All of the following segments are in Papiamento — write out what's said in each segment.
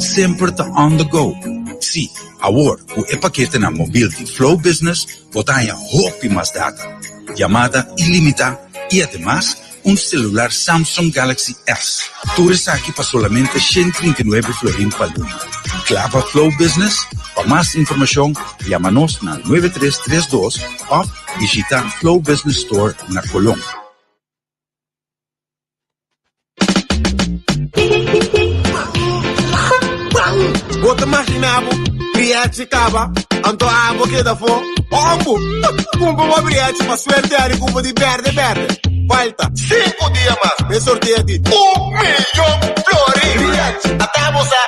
semper ta on the go. Sí, awor ku e paketenan mobil di Flow Business bo ta haña hopi mas data, yamada ilimitá i ademas un celular Samsung Galaxy S. Tur esaki pa solamente 139 florin pa luna. Kla pa Flow Business? Pa mas informacion yama nos na 9332 of bishita Flow Business Store na Colon. Bo ta magina bo briachi kaba, anto abo keda afó? Hombu! Kumpa bo briachi pa suerte ari ku bo di berde berde. Falta sinku dia mas pa e sorteo di un miyon florin! Briachi, ata bo sa!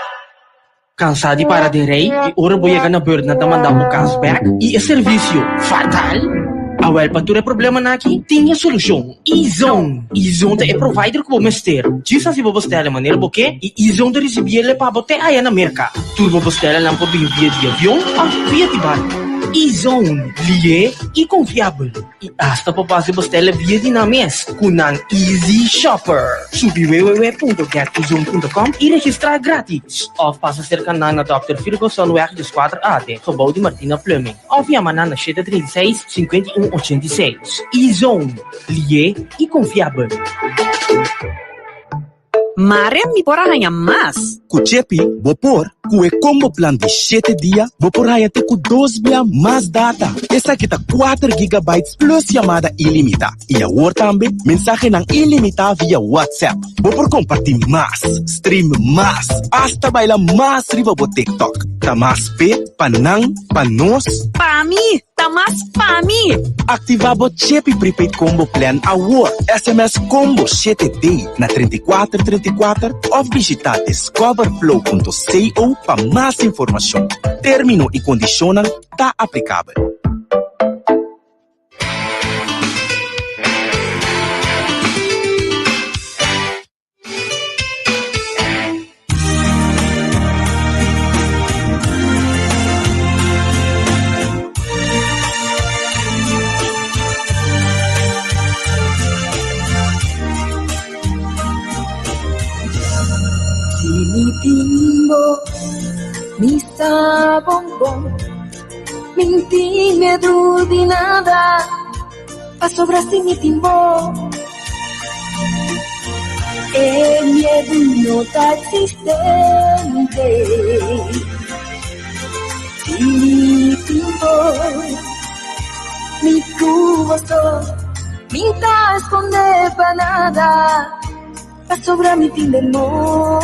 Cansá di para den rij y ora bo yega na beurt nan ta manda bo cas bek y e servicio fatal? Awel pa tur e problemanan aki tin e solucion, E-Zone! E-Zone ta e provider cu bo mester. Djis haci bo bestela manera bo ke y E-Zone ta ricibiele pa bo te aya na Merca. Tur bo bestelanan por bin via di avion of via di barco. E-Zone, lié y confiabel. I asta por pasa e bostela via di nan mes ku nan Easy Shopper. Subi www.getezone.com i registrá gratis. Òf pasa serka nan na Dòkter Virgosonweg 14 A den gebou di Martina Plumbing. Òf yama nan na 736 51 86. E-Zone, lié i konfiabel. Mare mi por a haña mas. Ku Chepi bo por! Ku e combo plan di shete dia bo por haña te ku dos bia mas data. Esaki ta kuater gigabytes plus yamada ilimitá. I awor tambe mensahenan ilimitá via WhatsApp. Bo por kompartí mas, stream mas, asta baila mas riba bo TikTok. Ta mas p'e, pa nan, pa nos. Pa mi! Ta mas pa mi! Aktivá bo Chepi Prepaid Combo Plan awor! SMS Combo 7D na 34 34 òf bishitá discoverflow.co pa mas informashon. Término i kondishonnan ta aplikabel. Si mi tin bo, mi sa bon bon. Mi no tin miedu di nada, pasobra si mi tin bo, e miedu no ta existente. Si mi tin bo, mi ku bo so, mi ta esconde pa nada. Pasobra mi tin demon.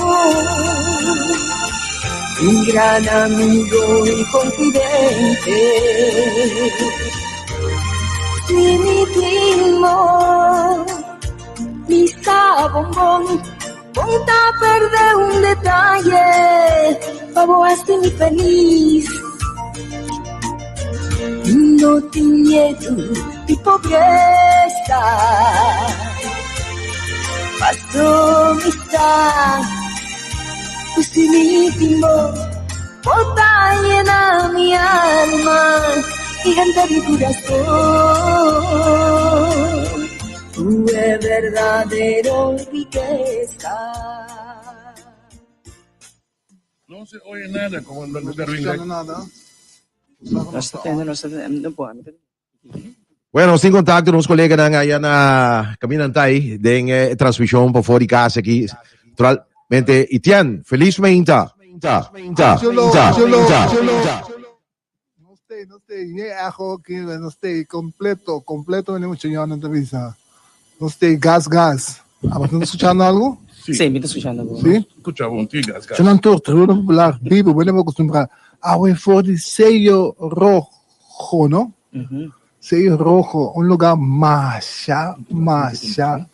Mi gran amigo y confidente. Si mi tin bo, mi sa bonbon. Bon ta perde un detaye pa bo haci mi feliz. Mi no tin miedu di pobresa. Paso mi sa ku si mi tin bo, bo ta yena mi alma i henter mi kurason. Tu e berdadero rikesa. No se oye nada como no está nada. No está tende, no está tende, no puedo. Bueno, nos tin contacto nos coleganan allá na Caminantay den eh, transmisión por fuera di casa aquí. Naturalmente, Itian, feliz meinta. Meinta, meinta, meinta, meinta. No stay, no stay, ni echo aquí, no stay completo, completo en mucho yo no te avisa. No stay gas gas. Ah, ¿estás escuchando algo? Sí, sí me está escuchando. Sí? Escucha un gas gas. Yo no tribuna popular, vivo, bueno, me acostumbrar. Ah, voy for di sello rojo, ¿no? Sello rojo, un lugar masha, masha,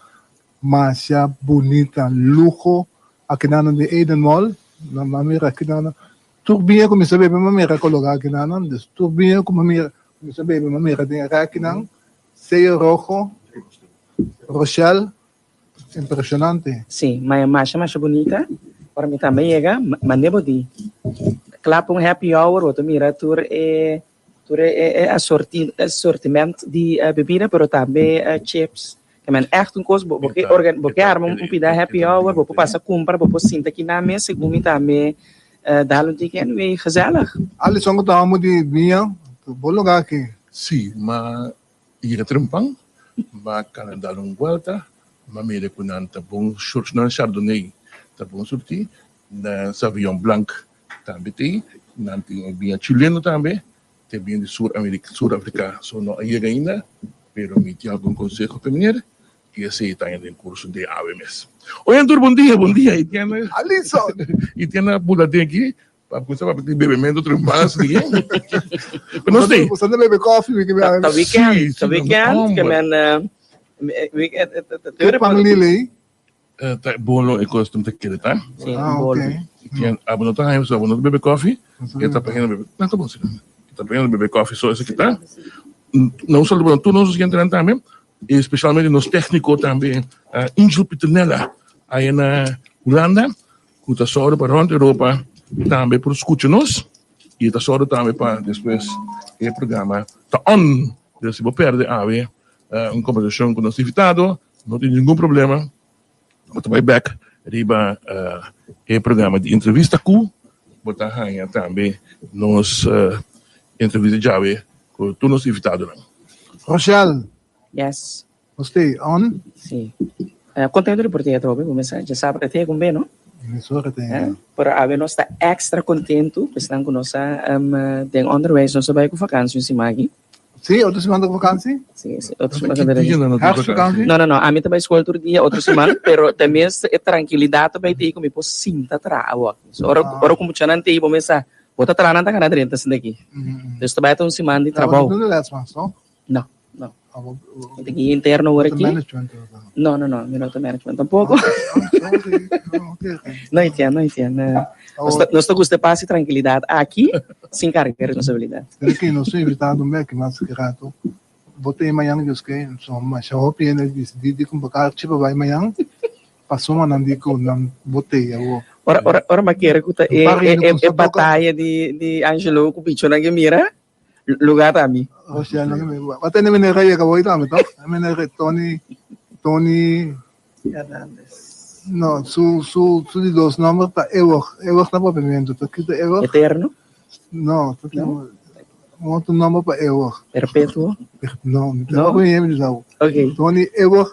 masha bonita, lujo. Aki nan di Eden Mall, na mira aki nan. Tur biña ku mi sa bebe, mi mira kologa aki nan. Dus tur biña ku mi mira, mi sa bebe, mi mira den e rekinan. Sello rojo, Rochelle, impresionante. Sí, ma e masha masha bunita. Ora mi tambe yega, mande bo di kla pa un happy hour, bo ta mira tur e tur e e asortiment di bebida, pero tambe chips. Ke men ègt un kos, bo bo ke arma un pida happy hour, bo por pasa kumpra, bo por sinta aki nan mes, segun mi tambe. Dal un tiki anyway, gezellig. Alison ku ta homo di biña, bo lugar aki. Sí, ma yega trempan, ma kana dal un buelta, ma mira ku nan ta bon nan chardonnay ta bon surtí, nan sauvignon blanc tambe t'ei, nan tin e biña chileno tambe, t'e biña di Sur America, Sur Africa, so no a yega ainda, pero mi tin algun conseho pa e meneer. I esei ta den kurso di awe mes. Oigan tur bon dia, bon dia. I tiene Alison. I tiene bula den aki pa kusa pa di bebementu tur mas di. Pero no sei. Boso ta bebe koffie mi ke Ta ta weekend, ta weekend ke men weekend. Ke pan lili? Ta bolo e kos ta kere ta. Si, un bolo. Tien abo no ta haña so abo no ta bebe koffie. E ta pa hende bebe. No ta bon si. E ta pa hende bebe koffie so esaki ta. No solo tur nos oyentenan tambe. Y especialmente nos tecnico tambe Angel Pieternella aya na Hulanda cu ta sòru pa rond Europa tambe por scucha nos y ta sòru tambe pa despues e programa ta on. Pero si bo perde awe un conversacion cu nos invitado no tin ningun problema, bo ta bay bek riba e programa di entrevista cu bo ta haya tambe nos entrevista djawe cu tur nos invitadonan. Rochelle. Yes. Nos stay on. Si. Contento di por tin atrobe, bo mesa dja sabra te con be, no? Mesora te. Eh? Pero awe nos ta extra contento, pesnan cu nos a den onderwijs nos a bay cu vakantie un siman aki. Si, otro siman ta ku vakantie? Si, si, otro siman ta Herfstvakantie? No, no, no, ami ta bai skol tur dia otro siman, pero ta mes e trankilidat ta bai tei ku mi por sinta traha awor. So, ora, ora ku muchanan tei bo mes sa, bo ta traha nan ta gana drenta sinta aki. Dus ta bai ta un siman di trabou. Bo no ta duna les mas, no? No, no. Mi ta guia interno awor aki. No, no, no, mi no ta management tampoco. No entiendo, no entiendo. Nos ta, nos ta gusta paz y tranquilidad aki sin carga de responsabilidad. Pero que nos invitado un bek mas que rato. Bo te mañan Dios ke so masha hopi hende disidí di kumpa karchi pa bai mañan. Pasobra nan di ku nan bo te awo. Ora, ora, ora m'a kere ku ta e, e, e, e bataya di, di Angelo ku bichonan ke mira, Lugar ta mi. Osea, no ke Wat tene meneer Rey ka boy tambe toch? Meneer Tony Tony Hernandez. No, su su su di dos nomber ta Eeuwig. Eeuwig na papiamento. Ta kita Eeuwig? Eterno? No, ta no. Un otro nomber pa Eeuwig. Perpetuo? No, no. No. Okay. Tony Eeuwig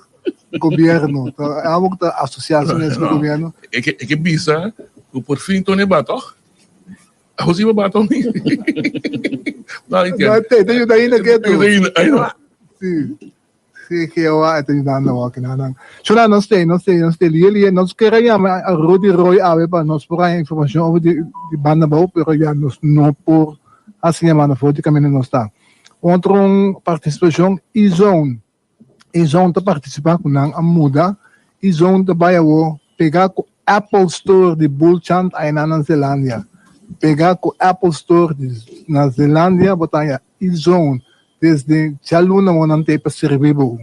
Gobierno. Ta algo ku ta asocia su mes ku gobierno. E ke e ke bisa ku por fin Tony ba toch? Awo si baba Tony. No, No, te, te yuda ainda ke tu. Sí. Sí, Jehová ta yudando awor ki nan. Shona, nos te, nos te, nos te lie lie. Nos kere yama a Rudy Roy awe pa nos por haña informashon over di, di banda bou, pero ya nos no por hasi yamada for di kaminda nos ta. Otro un partisipashon, E-Zone. E-Zone ta partisipá ku nan a muda. E-Zone ta bai awor pegá ku Apple Store di Bulchand ainá na Zelandia. Pegá ku Apple Store di na Zelandia bo ta haña E-Zone desde djaluna awor nan ta ei pa sirbi bo.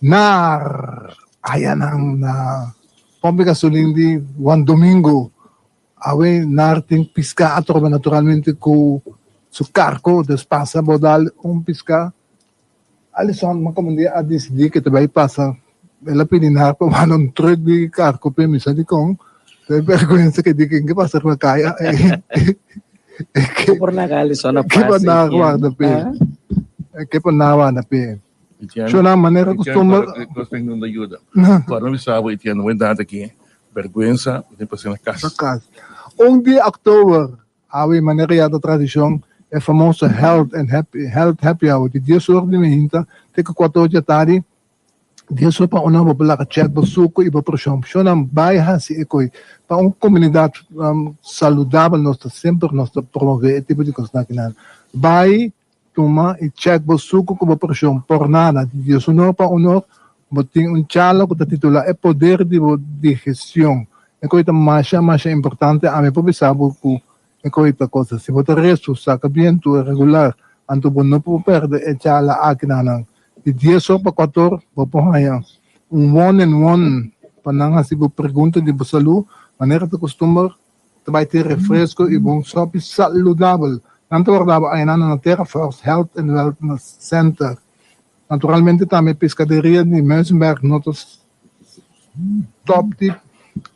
Nar aya nan na pòmp di gasolin di Juan Domingo. Awe nar tin piská atrobe naturalmente ku su karko, dus pasa bo dal un piská. Alison ma como dia a dicidi que ta bay pasa el a pidi naar pa manda un truck di carco p'e mi sa dicon ta e berguensa ke di ken ke pasa riba caya e ke por laga Alison a ke pa pasa naar warda p'e e ke pa naar warda p'e Shona manera costumber Para bisa bo Etienne wen data aki berguensa bo tin pasa na cas. Un di october Awe manera ya ta tradishon, e famoso Health and Happy Health Happy Hour di dies or di mehinta te ku kuater or di atardi, dies or pa una bo por laga chèk bo suku i bo preshon. Shonnan bai hasi e koi pa un komunidat saludabel nos ta semper nos ta promove e tipo di kosnan akinan. Bai tuma i chèk bo suku ku bo preshon por nada. Di dies un or pa un or bo tin un charla ku ta titulá E Poder di Bo Digestion. E koi ta masha masha importante. Ami por bisa bo ku e koi ta kosa. Si bo ta resu, saka bientu regular, anto bo no por pèrdè e charla aki na nan. Di dies or pa kuater or bo por haña un one and one pa nan hasi bo pregunta di bo salú manera ta kustumber. Ta bai tin refresco y bon sopi saludabel. Nan ta wardaba aynan na Terra First Health and Wellness Center. Naturalmente tambe pescaderia di Muizenberg no ta stop di.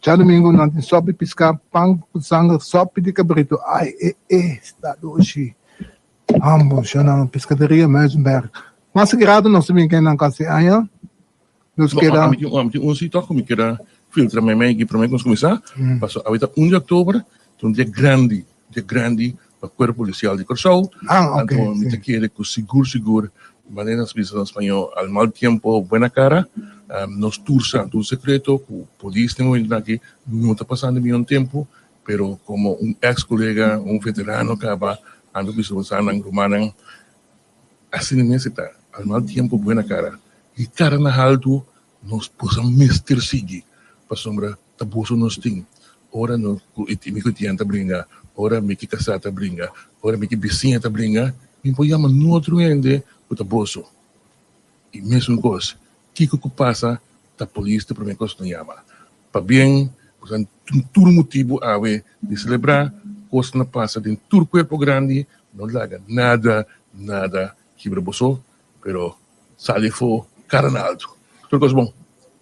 Djadumingu nan tin sòpi piská, pan ku sanger, sòpi di kabritu. Ai e e sta dushi. Ambo shonnan Pescaderia Muizenberg. Mas grado nos ta bin ken nan kasi aña. Nos keda. Ami tin ami tin un si tok ku mi keda filtra mei mei aki promé ku nos kuminsá. Pasobra awe ta un di òktober, ta un dia grandi, dia grandi pa Kuerpo Polisial di Kòrsou. Ah, ok. Anto mi ta kere ku sigur sigur, manera nos bisa na spañó, al mal tiempo buena cara. Nos tur sa, tur sekreto ku polis den momentunan aki no ta pasando mihó tempu, Pero como un ex colega, un veterano caba, ami bisa bo sa nan rumannan, asina mes e ta, al mal tiempo buena cara, y cara na haltu nos boso mester sigui, pasobra ta boso nos tin, ora no cu mi cu Etienne ta bringa, ora mi ki casá ta bringa, ora mi ki bisiña ta bringa, mi por yama notro hende cu ta boso. Y mesun cos, kico cu pasa ta polis ta prome cos no yama. Pabien, boso tin tur motibu awe di selebrá, kosnan a pasa den tur kuerpo grandi, no laga nada, nada kibra boso, pero sali afó kara na altu. Tur kos bon.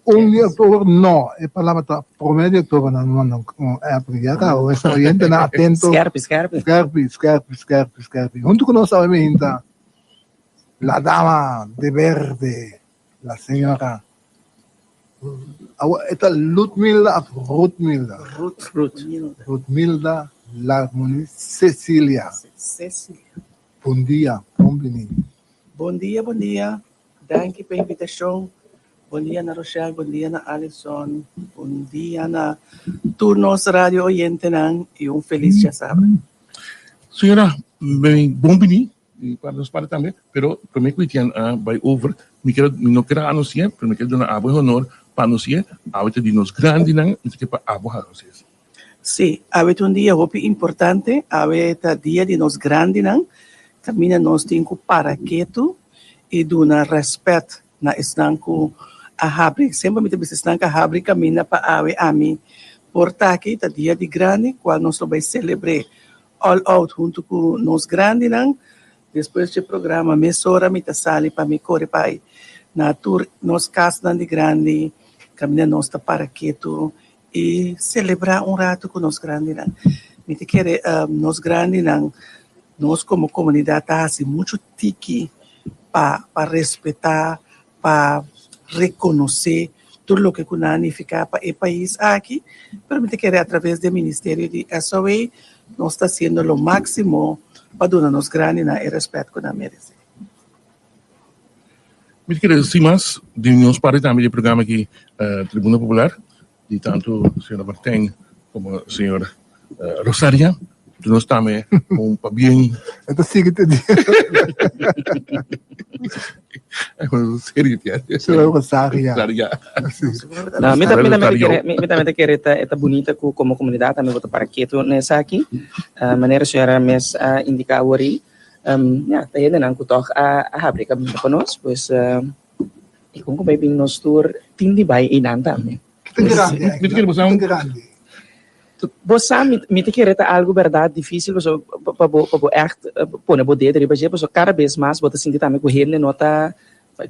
Un di oktober no, e palabra ta prome di oktober nan manda un app ya ta esta oyentenan atento. Skerpi, skerpi. Skerpi, skerpi, skerpi, skerpi. Huntu ku nos awe mi hinta la dama de berde, la señora Awor e ta Ludmilda of Ruthmilda? Ruth. Ruth. Ruthmilda Larmony Cecilia. Cecilia. Bon dia, bon bini. Bon dia, bon dia. Danki pa e invitashon. Bon dia na Rochelle, bon dia na Alison, bon dia na tur nos radio oyentenan i un felis djasabra. Señora, bon bini. Di parti nos parti tambe, pero prome ku Etienne a bai over, mi kier mi no kier a anunsi'é, pero mi kier duna abo e honor pa anunsi'é, awe ta di nos grandinan, mi ta kier pa abo haga anunsi'é esei. Sí, awe ta un dia hopi importante, awe ta dia di nos grandinan, kaminda nos tin ku para ketu i duna rèspèt na esnan ku a habri, semper mi ta bisa esnan ku a habri kaminda pa awe ami por ta aki, ta dia di grandi kual nos lo bai selebr'é All out huntu ku nos grandinan. Despues dje programa mesora mi ta sali pa mi kore bai na tur nos kasnan di grandi kaminda nos ta para ketu i selebrá un ratu ku nos grandinan. Mi ta kere nos grandinan, nos komo komunidat ta hasi muchu tiki pa pa respetá, pa rekonosé tur loke ku nan a nifiká pa e pais aki, pero mi ta kere atraves di e ministerio di SOA nos ta hasiendo lo máksimo pa duna nos grandinan e rèspèt ku nan meresé. Mi ta kere sin mas di nos parti tambe di e programa aki Tribuna Popular. Di tantu señora Martijn como señor Rosaria, tu nos tambe un pabien. E ta sigui te dia. Serio tia. Señora Rosaria. Rosaria. No, mi ta, mi tambe ta kere, mi tambe ta kere ta, e ta bunita ku komo komunidat tambe bo ta para ketu na esaki. Manera señora mes a indiká awor ei, ya, ta hendenan ku tòg a habri kaminda pa nos, pues. I kon ku bai bin nos tur tin di bai einan tambe. Ki ta grandi Mi ta kere bo sa ki ta grandi. Bo sa mi mi ta kere ta algu bèrdat difísil pasobra pa bo pa bo ègt pone bo dedo riba dje pasobra kada bes mas bo ta sinti tambe ku hende no ta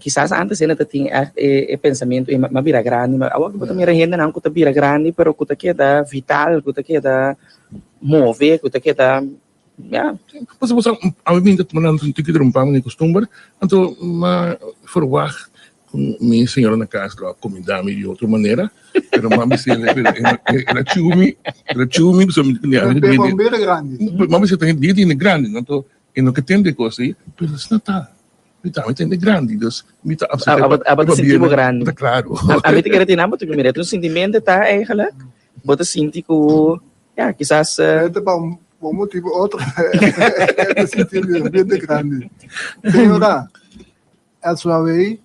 kisas ántes hende ta tin ègt e e pensamentu ei m'a bira grandi ma awor bo ta mira hendenan ku ta bira grandi pero ku ta keda vital ku ta keda move ku ta keda Ya. Pasobra bo sa, ami bin ta tuma nan un tiki trompa mi kustumber, anto m'a ferwagt ku mi señora na kas lo a kumindá mi di otro manera, pero m'a bis'é el a chiu mi, el a chiu mi pasobra mi Pero un bira grandi. M'a bis'é ta dia di hende grandi, anto e no ke tende e kos ei, pero asina ta, mi tambe ta hende grandi, dus mi ta aseptá Abo ta sinti bo grandi. Ta klaro. Ami ta kere tin nan, bo ta mira, e ta un sintimentu ta eigenlijk, bo ta sinti ku Ya, kisas. E ta pa un bon motibu otro e ta sinti bien de grandi. Señora, SWA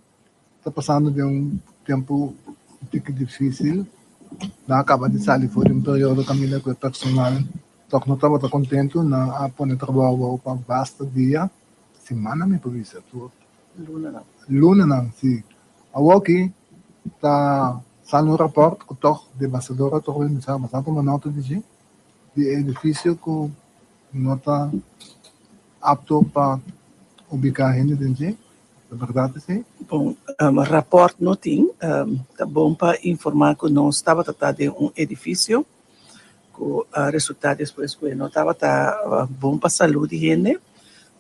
ta pasando den un tempu un tiki difisil. Nan a kaba di sali for di un periodo kaminda ku e personal tòg no tabata kontentu. Nan a pone trabou abou pa basta dia, simana mi por bisa tur. Lunanan. Lunanan, si. Awoki ta sali un raport ku tòg Debasador a toka bisa bastante tuma nota di dje, di e edifisio ku no ta apto pa ubiká hende den dje. Ta bèrdat esei? Bon, rapòrt no tin. Ta bon pa informá ku nos tabata ta den un edifisio ku a resultá despues ku e no tabata bon pa salú di hende,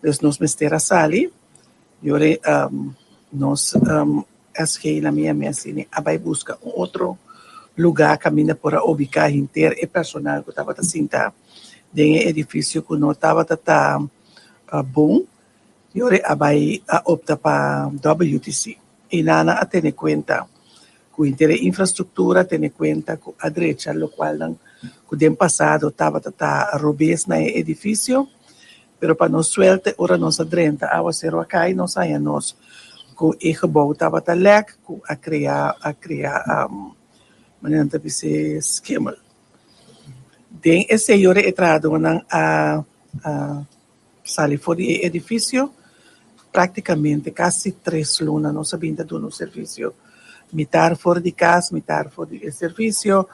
dus nos mester a sali. I ora nos SG na mi mes asina a bai buska un otro lugá kaminda por a ubiká henter e personal ku tabata sinta den e edifisio ku no tabata ta bon. I ora a bai a opta pa WTC. I nan a tene kuenta ku henter e infrastruktura, tene kuenta ku a drecha lokualnan ku den pasado tabata ta robes na e edifisio. Pero pa nos suerte ora nos a drenta awaseru a kai nos haña nos ku e gebou tabata lèk ku a krea a krea manera nan ta bis'é skimmel. Den esei ora e trahadónan a a sali for di e edifisio práktikamente kasi tres luna nos a bin ta duna un servisio mitar for di kas mitar for di e servisio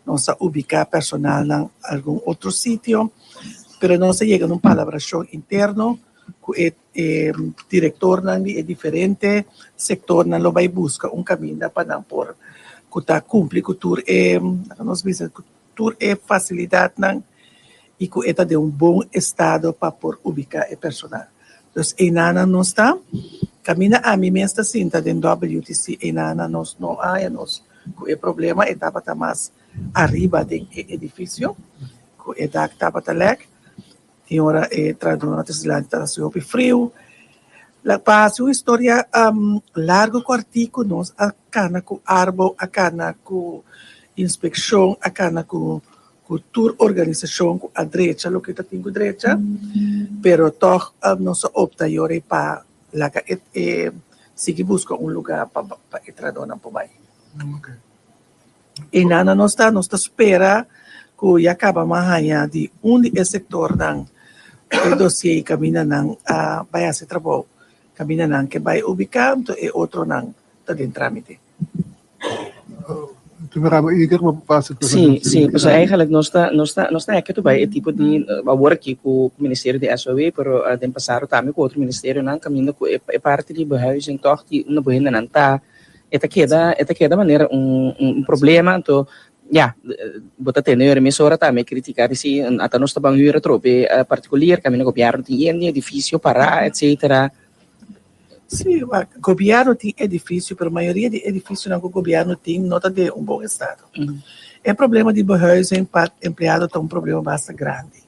nos a ubiká personalnan algun otro sitio. Pero nos a yega na un palabrashon interno ku e e direktornan di e diferente sektornan lo bai buska un kaminda pa nan por ku ta kumpli ku tur e nos bisa ku tur e fasilidatnan i ku e ta den un bon estado pa por ubiká e personal. Dus einanan nos ta kaminda ami mes ta sinta den WTC einanan nos no a haña nos ku e problema e tabata mas ariba den e edifisio ku e dak tabata lèk. Tin ora e trahadónan ta dilanti ta hasi hopi friu. La pa hasi un historia largu kòrtiku nos a kana ku Arbo, a kana ku inspekshon, a kana ku ku tur organisashon ku a drecha loke ta tin ku drecha, pero tòg nos a opta yora pa laga e sigui buska un lugá pa pa e trahadónan por bai. Einan nos ta, nos ta spera ku ya kaba mas haña di un di e sektornan e dosié i kaminda nan a bai hasi trabou, kaminda nan ke bai ubiká, anto e otronan ta den trámite. Sí, sí, pasobra eigenlijk nos ta, nos ta, nos ta hèkè tur bai e tipo di, awor aki ku ministerio di SOW, pero den pasado tambe ku otro ministerionan kaminda ku e parti di behuizing tòg di unda bo hendenan ta. E ta keda, e ta keda manera un un problema, anto ya, bo ta tende yora mesora tambe critica di si ata nos ta ban huur atrobe particulier, caminda gobierno tin yen di edificio para etcetera. Si, wak, gobierno tin edificio, pero mayoria di edificionan cu gobierno tin no ta den un bon estado. E problema di behuizing pa empleado ta un problema basta grandi.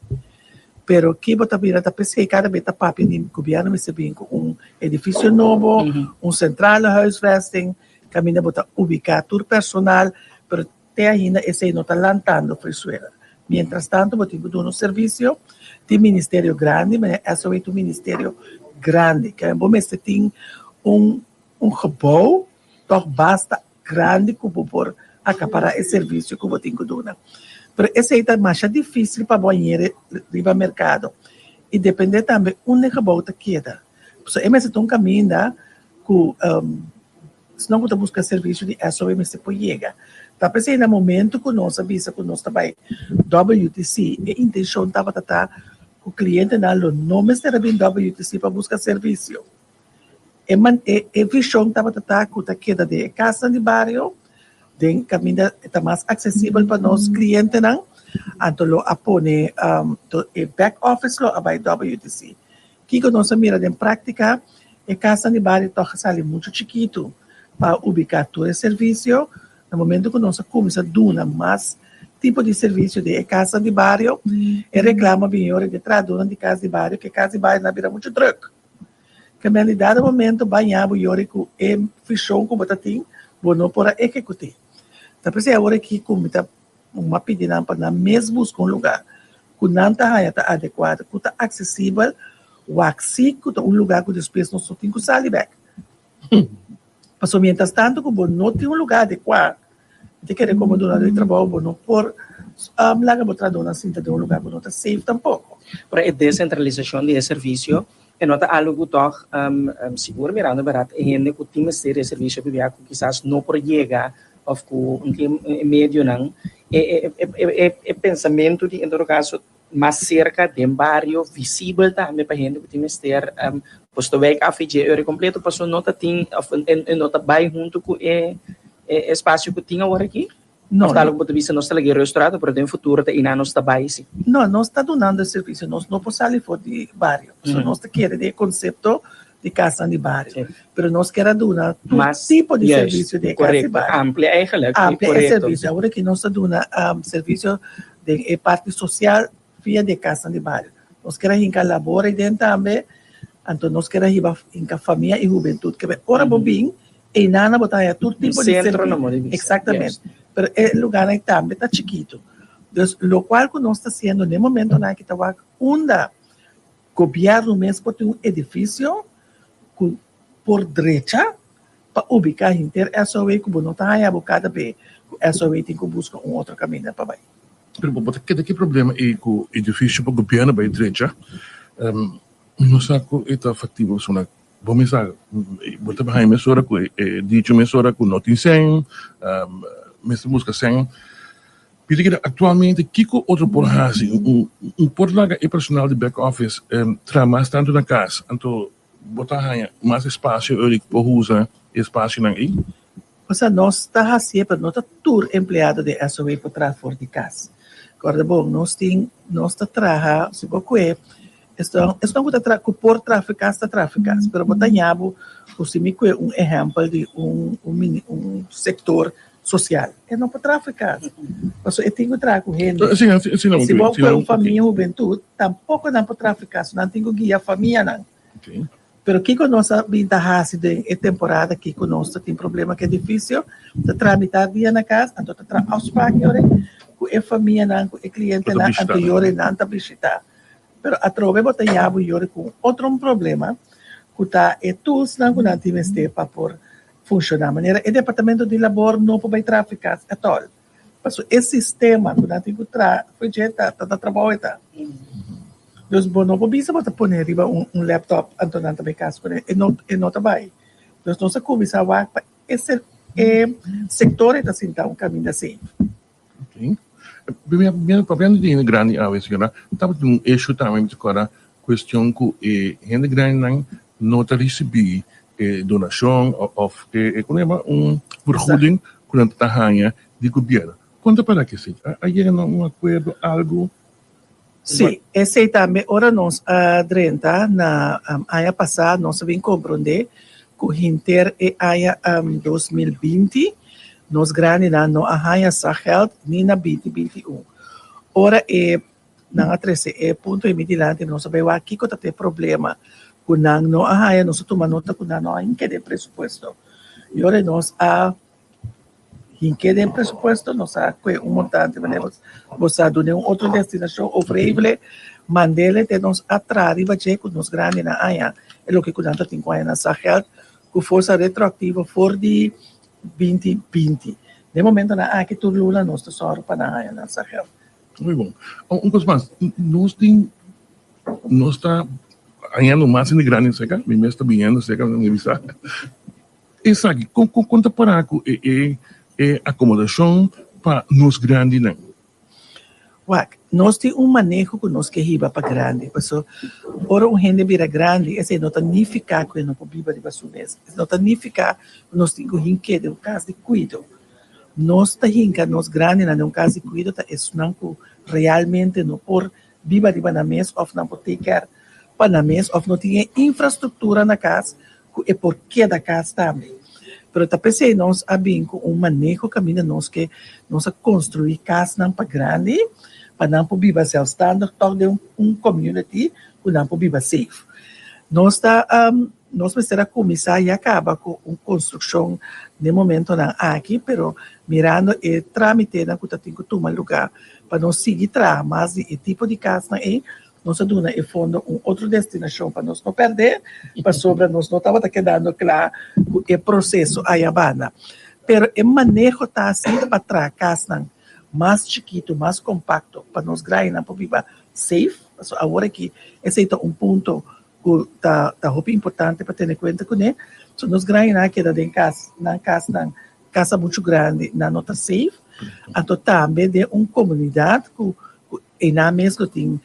Pero ki bo ta mira ta p'esei kada bes ta papia di gobierno mester bin ku un edifisio nobo, un centrale huisvesting, kaminda bo ta ubiká tur personal, pero te ainda esei no ta lantando Frisuela. Mientras tanto bo tin ku duna un servisio, tin ministerio grandi, manera SOE ta un ministerio grandi, ke bo mester tin un un gebou tòg basta grandi ku bo por akapará e servisio ku bo tin ku duna. Pero esei ta masha difísil pa bo hañ'é riba merkado i dependé tambe unda e gebou ta keda. Pasobra e mester ta un kaminda ku esnan ku ta buska servisio di SOE mester por yega. Ta p'esei na momento ku nos a bisa ku nos ta bai WTC e intenshon tabata ta ku klientenan lo no mester a bin WTC pa buska servisio. E man e e vishon tabata ta ku ta keda den e kasnan di bario, den kaminda e ta mas aksesibel pa nos klientenan, anto lo a pone e back office lo a bai WTC. Kiko nos a mira den práktika, e kasnan di bario tòg a sali muchu chikitu pa ubiká tur e servisio. Na momento ku nos a kuminsá duna mas tipo di servisio den e kasnan di bario, e reklamo a bini ora di e trahadónan di kas di bario ku e kas di bario nan a bira muchu drùk. Ke men di dado momento baña bo yori ku e vishon ku bo ta tin, bo no por a ehekut'é. Ta p'esei awor aki ku mi ta a pidi nan pa nan mes buska un lugá ku nan ta haña ta adekuado, ku ta aksesibel, wak si ku ta un lugá ku despues nos no tin ku sali bèk. Pasobra mientras tanto ku bo no tin un lugá adekuá, Mi ta kere komo dunadó di trabou bo no por laga bo trahadónan sinta den un lugá ku no ta safe tampoko. Pero e desentralisashon di e servisio e no ta algu ku tòg sigur mirando bèrdat e hende ku tin mester di e servisio pabia ku kisas no por yega òf ku no tin e medionan e pensamentu di en todo kaso. Mas serka den bario, visibel tambe pa hende ku tin mester. Pues ta wijk af dje ora kompleto paso no ta tin of e no ta bai huntu ku e espasio ku tin awor aki? No. Of ta algo ku bo ta bisa nos ta laga e restaurant pero den futuro ta einan nos ta bai si? No, nos ta dunando e servisio, nos no por sali for di bario. Pasobra nos ta kere den e konsepto di kasnan di bario. Pero nos kier a duna tur tipo di servisio den e kas di bario. Amplia eigenlijk. Amplia e servisio. Awor aki nos ta duna servisio den e parti sosial via di e kasnan di bario. Nos kier a hinka labor aden tambe, anto nos kier a hiba hinka famia i hubentut. Kebe ora bo bin, einan bo ta haya tur tipo di servisio. Exactamente. Pero e lugarnan ei tambe ta chikitu. Dus lokual ku nos ta hasiendo na e momentonan aki ta wak unda Gobièrnu mes por tin un edifisio ku por drecha pa ubiká henter SOW ku bo no ta haña bo kada be ku SOW tin ku buska un otro kaminda pa bai. Pero bo ta keda ki problema ei ku edifisio pa gobièrnu bai drecha? Mi no sa ku e ta faktibel pasobra bo mes sa bo ta haña mesora ku e dicho mesora ku no tin sèn, mester buska sèn. Pidi keda aktualmente kiko otro por hasi? Un por laga e personal di back office traha mas tantu na kas, anto bo ta haña mas espasio ora ku por usa e espasionan ei? Osea nos ta hasié pero no ta tur empleado di SOW por traha for di kas. Kòrda bon, nos tin, nos ta traha, si bo kue, esnan esnan ku ta traha, ku por traha for kas ta traha for kas, pero bo ta haña bo ku si mi kue un ehèmpel di un un un sektor sosial. E no por traha for kas, pasobra e tin ku traha ku hende. Si bo kue un famia hubentut, tampoko nan por traha for kas, nan tin ku guia famianan. Pero kiko nos a bin ta hasi den e temporada aki ku nos ta tin problema ku edifisio? Ta traha mitar dia na kas, anto ta traha afsprak yore ku e famianan, ku e klientenan, anto yore nan ta bishita. Pero atrobe bo ta yabu yore ku un otro problema ku ta e toolsnan ku nan tin mester pa por funshoná. Manera e departamento di labor no por bai traha for kas at all. Pasobra e sistema ku nan tin ku traha for dje ta ta trabou e ta. Dus bo no por bisa bo ta pone riba un un laptop anto nan ta bai kas kuné. E no e no ta bai. Dus nos a kuminsá wak pa e e sektor ei ta sinta un kaminda safe. Ok. Papiando di hende grandi awe, señora, tabatin un issue tambe, mi ta kòrda, kuestion ku e hende grandinan no ta risibí e donashon òf e, komo yama, un vergoeding ku nan ta haña di gobièrnu. Kon ta para ku esei? A yega na un akuerdo, algu? Sí, esei tambe ora nos a drenta na aña pasá nos a bin komprondé ku henter e aña 2020 nos grandinan no a haña sa gèld ni na 2021. Ora e nan a trese e punto ei mi dilanti nos a bai wak kiko ta e problema ku nan no a haña, nos a tuma nota ku nan no a hinka den presupuesto i ora nos a Hink'é den presupuesto, nos a kue un montante manera bo sa dun'é un otro destinashon ofreble, mand'é te nos a traha riba dje ku nos grandinan aña e loke ku nan ta tin ku aña nan sa gèld ku forsa retroaktivo for di 2020. Den momentonan aki tur luna nos ta sòru pa nan haña nan sa gèld. Muy bon. Un kos mas, nos tin, nos ta hañando mas hende grandi serka, mi mes ta biniendo serka, mi bisa. Esaki, kon kon ta para ku e e e akomodashon pa nos grandinan? Wak, nos tin un maneho ku nos ke hiba pa grandi, paso ora un hende bira grandi esei no ta nifiká ku e no por biba riba su mes, no ta nifiká ku nos tin ku hink'é den un kas di kuido. Nos ta hinka nos grandinan den un kas di kuido ta esnan ku realmente no por biba riba nan mes òf nan por take care pa nan mes òf no tin e infrastruktura na kas ku e por keda kas tambe. Pero ta p'esei nos a bin ku un maneho kaminda nos ke nos a konstruí kasnan pa grandi pa nan por biba sèlfstandig tòg den un community ku nan por biba safe. Nos ta nos mester a kuminsá ya kaba ku un konstrukshon den momentonan aki pero mirando e trámitenan ku ta tin ku tuma lugá pa nos sigui traha mas di e tipo di kasnan ei Nos a duna e fondo un otro destinashon pa nos no pèrdè, pasobra nos no tabata kedando kla ku e proseso aya banda. Pero e maneho ta asina pa traha kasnan mas chikitu, mas kompakto pa nos grainan por biba safe, pasobra awor aki esei ta un punto ku ta ta hopi importante pa tene kuenta kuné. So nos grainan a keda den kas, nan kasnan kasa muchu grandi, nan no ta safe. Anto tambe den un komunidat ku ku. Einan mes lo tin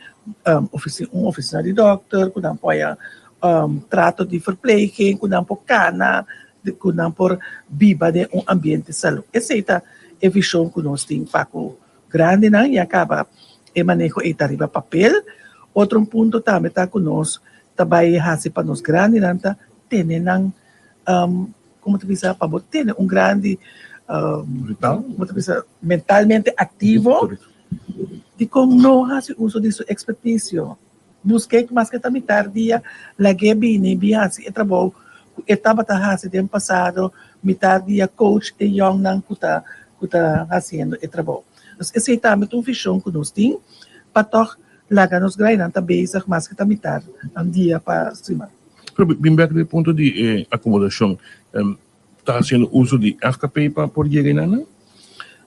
un ofisina di dòkter ku nan por haya trato di verpleging, ku nan por kana, ku nan por biba den un ambiente salú. Esei ta e vishon ku nos tin pa ku grandinan i a kaba e maneho ei ta riba papel. Otro un punto tambe ta ku nos ta bai hasi pa nos grandinan ta tene nan como ta bisa pa bo tene un grandi como ta bisa mentalmente activo dikon no hasi uso di su experticio busk'é maske ta mitar dia lag'é bini bin hasi e trabou ku e tabata hasi den pasado mitar dia coach e yòngnan ku ta ku ta hasiendo e trabou. Dus esei tambe ta un vishon ku nos tin pa tòg laga nos grainan ta bezig maske ta mitar dia pa siman. Pero bin bek den punto di e akomodashon, ta hasiendo uso di FKP pa por yega einan nan?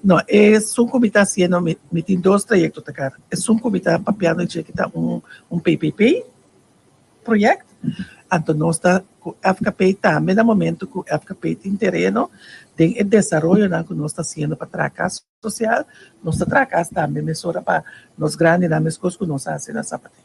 No, esun ku mi ta hasiendo, mi tin dos trayekto ta kara. Esun ku mi ta papiando dje ki ta un un PPP project, anto nos ta ku FKP tambe na momento ku FKP tin tereno den e desaroyonan ku nos ta hasiendo pa traha kas sosial, nos ta traha kas tambe mesora pa nos grandinan meskos ku nos a hasi na Sapaté.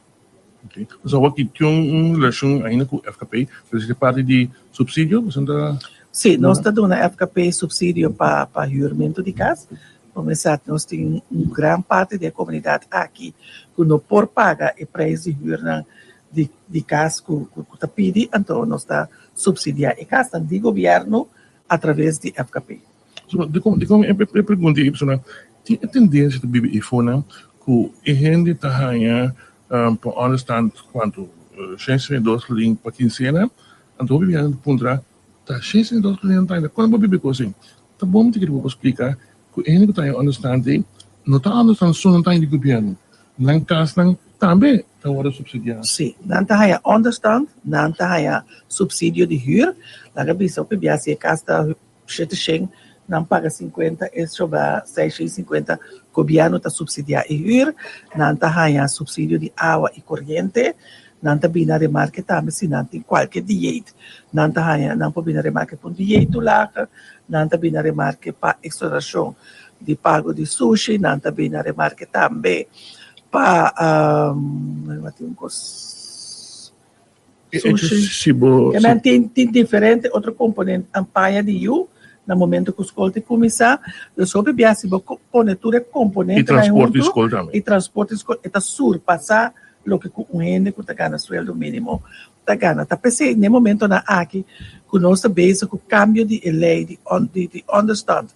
Ok. Pues awor ki tin un relashon ainda ku FKP, pero si ta parti di supsidio, boso ta. Sí, nos ta duna FKP supsidio pa pa hürmentu di kas. Comenzá nos tin un gran parti di e komunidat aki ku no por paga e preis di hürnan di di kas ku ku ta pidi, anto nos ta supsidiá e kasnan di gobièrnu atraves di FKP. So, dikon, dikon e e pregunta ei pasobra tin e tendensia ta biba eifonan ku e hende ta haña pa ònderstand kuantu 602 florin pa kinsena, anto hopi biaha nan ta puntra ta 602 florin nan ta haña, kon nan por biba e kos ei? Ta bon mi ta kere bo por splika ku e hende ku ta haña ònderstand ei no ta ònderstand so nan ta haña di gobièrnu, nan kasnan tambe ta wòrdu supsidiá. Sí, nan ta haña ònderstand, nan ta haña supsidio di hür, laga bisa hopi biaha si e kas ta 700, nan paga 50, e sobra 650, gobièrnu ta supsidiá e hür, nan ta haña supsidio di awa i koriente, nan ta bini na remarke tambe si nan tin kualke dieet, nan ta haña, nan por bini na remarke pa un dieettoelage, nan ta bini na remarke pa eksplorashon di pago di sushi, nan ta bini na remarke tambe pa, tin un kos. Si bo. Ke men tin tin diferente otro komponente an paña di yu na momento ku skol ta kuminsá. Dus hopi bia si bo pone tur e komponentenan I transporte di huntu skol tambe. i transporte di skol e ta surpasá loke ku un hende ku ta gana sueldo mínimo ta gana. Ta p'esei n'e momentonan aki ku nos ta bezig ku kambio di e lei di di di ònderstand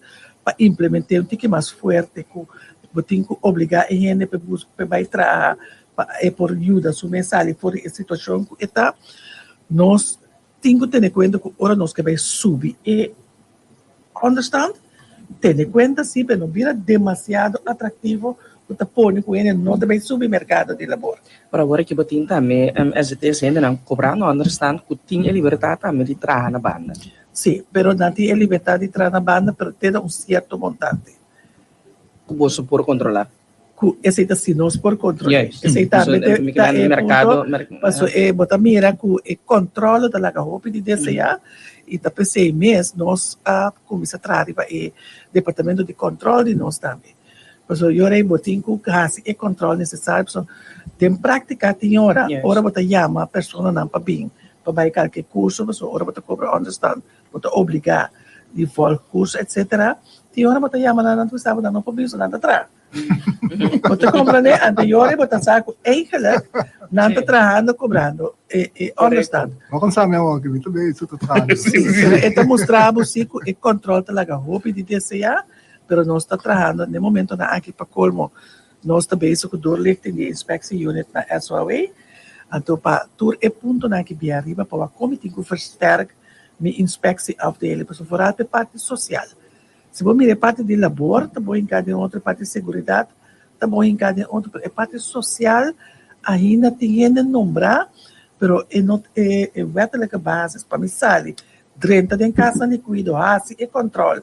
pa implement'é un tiki mas fuerte ku bo tin ku obligá e hende pa e bus pa e bai traha pa e por yuda su mes sali for di e situashon ku e ta, nos tin ku tene kuenta ku ora nos ke bai subi e ònderstand, tene kuenta si pa e no bira demasiado atraktivo ku ta pone ku hende no ta bai subi merkado di labor. Pero awor aki bo tin tambe SDT's hendenan kobrando ònderstand ku tin e libertat tambe di traha na banda. Si, pero nan tin e libertat di traha na banda pero te na un sierto montante. Ku boso por kontrolá. Ku esei ta si nos por kontrol'é. Juist. Esei tambe Pasobra te mi ta keda e merkado, punto, mer, paso e bo ta mira ku e kòntròl ta laga hopi di deseá i ta p'esei mes nos a kuminsá traha riba e departamento di kòntròl di nos tambe. Pasobra yora ei bo tin ku hasi e kòntròl nesesario pasobra den práktika tin ora, Juist. ora bo ta yama personanan pa bin pa bai kalke kurso pasobra ora bo ta kobra ònderstand bo ta obligá di vòlg kurso etsetera, tin ora bo ta yama nan, nan ta bisa bo nan no por bin so nan ta traha. Bo ta komprendé? Anto yora bo ta sa ku eigenlijk nan ta trahando kobrando e e ònderstand. Bo kon sa mi awor ku mi ta bei su ta trahando. Sí, pero e ta mustra bo sí ku e kòntròl ta laga hopi di deseá, pero nos ta trahando n'e momentonan aki pa kolmo Nos ta bezig ku doorlichting di e inspectie unit na SOAW. Anto pa tur e puntonan ki bia ariba pa wak kon mi tin ku versterk mi inspectie afdeling pasobra foral pa e parti sosial. Si bo mira e parti di labor ta bon hinká den otro, e parti di seguridat ta bon hinká den otro, pero e parti sosial ainda tin hende nombrá pero e no e e wettelijke basis pa mi sali drenta den kasnan di kuido hasi e kòntròl.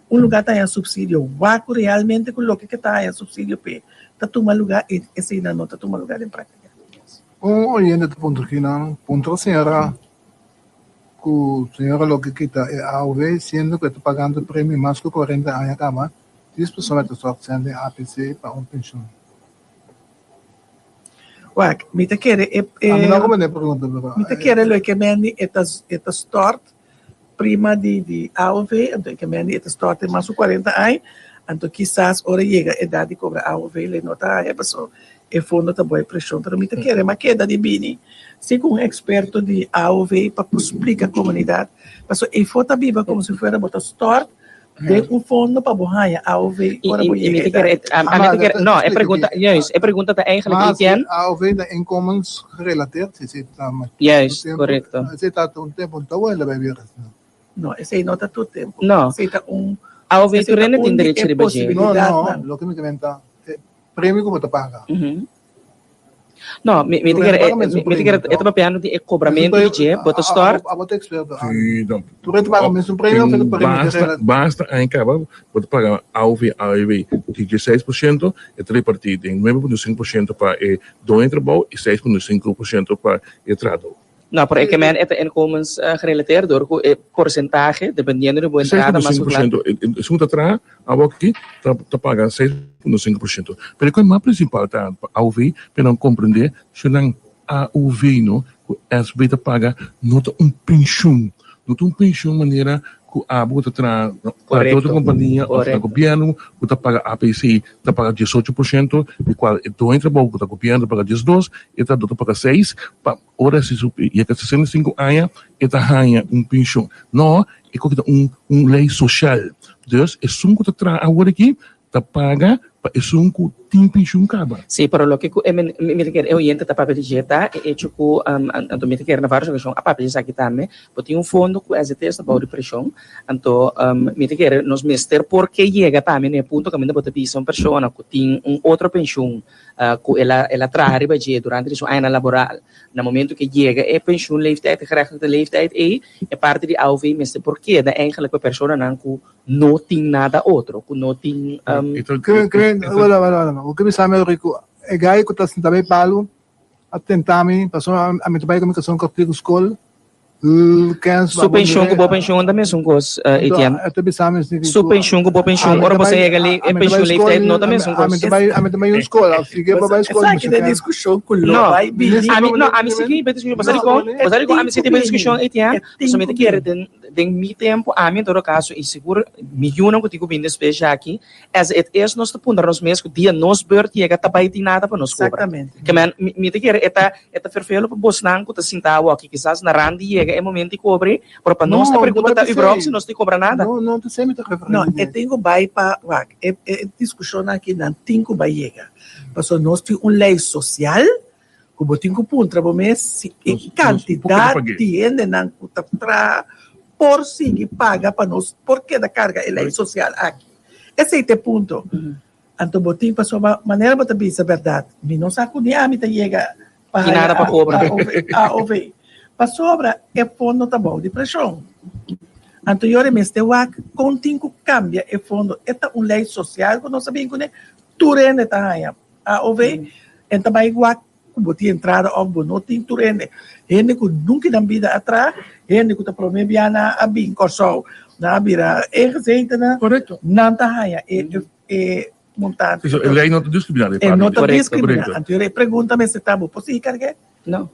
Un lugá ta haña supsidio, wak ku realmente ku loke ke ta haña supsidio p'e ta tuma lugá i eseinan no ta tuma lugá den práktika. Un oyente ta puntra kinan, puntra señora ku señora loke kita e AOW siendo ku e ta pagando premio mas ku 40 aña kaba, dis persona ta sòrt sèn den APC pa un penshun. Wak, mi ta kere e e Ami no comprende e pregunta, pero. Mi ta kere loke mendi e ta e ta stort prima di di AOV, anto e ke mendi e ta stort den mas ku 40 aña, anto kisas ora yega edat di kobra AOV lo e no ta haña paso e fondo ta bou e preshon. Pero mi ta kere m'a keda di bini si ku un eksperto di AOV pa por splika komunidat, paso eifo ta biba komo si fuera bo ta stort Den un fondo pa bo haña AOV ora bo yega edat. No, e pregunta, juist, e pregunta ta eigenlijk, Etienne. Maar AOV ta inkomensgerelateerd, si esei ta mas Juist, correcto. Esei ta un tempo, no ta wenda bay bira. No, esei no ta tur tempo. No. Esei ta un. AOV tur hende tin derecho riba dje. No, no, loke mi ta menta, e premio ku bo ta paga. No, mi mi ta kere mi ta kere e ta papiando di e kobramentu di dje, bo ta stort. Abo ta eksperto. Sí, no. Tur hende paga mesun premio of e ta premio Basta, basta aña kaba bo ta paga AOV, AEW di 16%, e ta repartí den 9.5% pa e doño di trabou i 6.5% pa e trahadó. No, pero e ke men e ta inkomens gerelateerd door ku e porsentahe, dependiendo di bo entrada mas ku kla. 6.5%, esun ku ta traha awor aki ta paga 6.5%. Pero e kos mas prinsipal ta pa AOV pa nan komprende si nan AOV no ku SB ta paga no ta un penshun, no ta un penshun manera ku abo ku ta traha na otro kompania òf na gobièrnu ku ta paga APC ta paga 18% di kual e doño di trabou ku ta gobièrnu ta paga 12 e trahadó ta paga 6 pa Ora si su yega 65 aña e ta haña un penshon. No, e koki ta un un lei soshal. Dus esun ku ta traha awor aki ta paga pa esun ku tin penshon kaba. Sí, pero loke ku e mi ta kere e oyente ta papia di dje ta e echo ku anto mi ta kere na varios okashon a papia di esaki tambe, bo tin un fondo ku SDT sta bou di preshon, anto mi ta kere nos mester por ke yega tambe na e punto kaminda bo ta bisa un persona ku tin un otro penshon ku el a el a traha riba dje durante di su añanan laboral. Na momento ku e yega e pensioenleeftijd, e gerechtigde leeftijd ei, e parti di AOV mester por keda eigenlijk pa personanan ku no tin nada otro, ku no tin. Kren, kren, wala, wala, wala. Bo ke bisa mi Rico, e gai ku ta sinta bay palu a tenta mi, pasobra ami ta bay ku mi kason kòrtiku skol, Su penshon ku bo penshon ta mesun kos, Etienne. Su penshon ku bo penshon, ora bo sa yega e penshon leeftijd no ta mesun kos. No, ami, no, ami si ke bai diskushon, bo sa dikon? Bo sa dikon ami si tin bai diskushon, Etienne? Pasobra mi ta kere den, den mi tempu, ami en todo kaso, i sigur mi yunan ku tin ku bini despues djaki, As it is nos ta puntra nos mes ku dia nos beurt yega ta bai tin nada pa nos kobra. Ke men mi ta kere e ta e ta ferfelo pa bosnan ku ta sinta awoki kisas na rand di yega e momento di kobre pero pa nos e pregunta ta überhaupt si nos tin kobra nada. No, e tin ku bai pa wak e e diskushon aki nan tin ku bai yega pasobra nos tin un lei sosial ku bo tin ku puntra bo mes si e kantidat di hendenan ku ta traha por sigui paga pa nos por keda karga e lei sosial aki. Esei ta e punto. Anto bo tin pasobra manera bo ta bisa bèrdat, mi no sa ku ni ami ta yega pa haya AOV. Pasobra e fondo ta bou di preshon. Anto yora mester wak kon tin ku kambia e fondo. E ta un lei sosial ku nos a bin kuné, tur hende ta haña AOV, en ta bai wak ku bo tin entrada òf bo no tin tur hende. Hende ku nunka nan bida a traha, hende ku ta promé bia nan a bin Kòrsou, nan a bira ingezetennan, nan ta haña e e montante. So e lei no ta diskriminá den E no ta parti. diskriminá. Anto e pregunta mester ta, bo por sigui karg'é? No.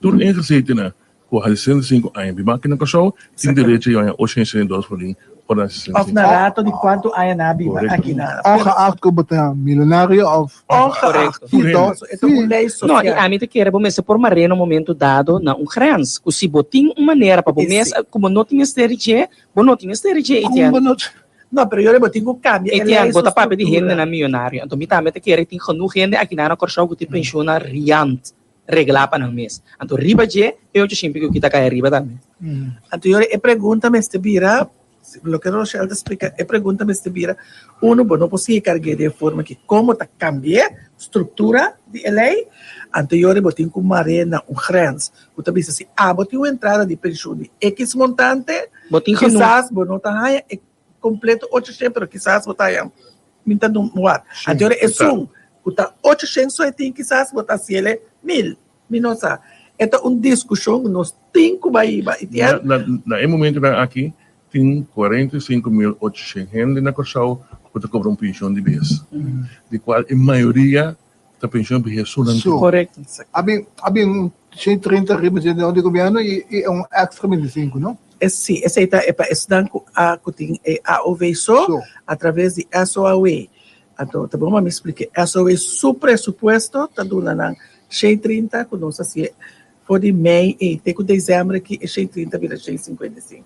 Tur ingezetennan Ku hasi 65 aña biba aki na Kòrsou tin derecho di haña 862 florin ora nan 65. Òf na rato di kuantu aña nan a biba aki na. Ongeacht ku bo ta milonario òf. Ongeacht. Korekto. E ta un lei No, i sosial. ami ta kere bo mester por mar'é na un momento dado na un grens. Ku si bo tin un manera pa bo mes, ku bo no tin mester di dje, bo no tin mester di dje, Kon bo Etienne. no. No, pero yora bo tin ku kambia e lei Etienne, su bo ta papia di struktura. hendenan miyonario. Anto mi tambe ta kere tin genoeg hende aki na na Kòrsou ku tin penshunnan riant. Reglá pa nan mes. Anto riba dje, e ocho shimpi ku kita kai ariba tambe. Anto yora e pregunta mester bira, loke Rochelle ta splika, e pregunta mester bira, uno, bo no por sigui karg'é den e forma aki, komo ta kambi'é struktura di e lei? Anto yora bo tin ku mar'é na un grens, ku ta bisa si abo tin un entrada di penshun di ekis montante, Bo tin genoeg. kisas bo no ta haña e kompleto ocho shen, pero kisas bo ta haña Mi ta dun wak. Anto ora esun ku ta ocho shen so e tin kisas bo ta hasiel e mil. Mi no sa. E ta un diskushon ku nos tin ku bai hiba. I Na, na, na e momentunan aki tin 45,800 hende na Kòrsou ku ta kobra un penshon di bes, di kual e mayoria. Ta pensioen beheer so nan tin. Correcto. A bin a bin un 130 riba dje di gobierno y y un extra 25, no? E si, esei ta e pa esnan ku a ku tin e AOV so a traves di SOAW. Anto ta bon pa mi splika e SOAW su presupuesto ta duna nan 130 ku nos a hasié for di mei ei te ku desèmber aki e 130 bira 155.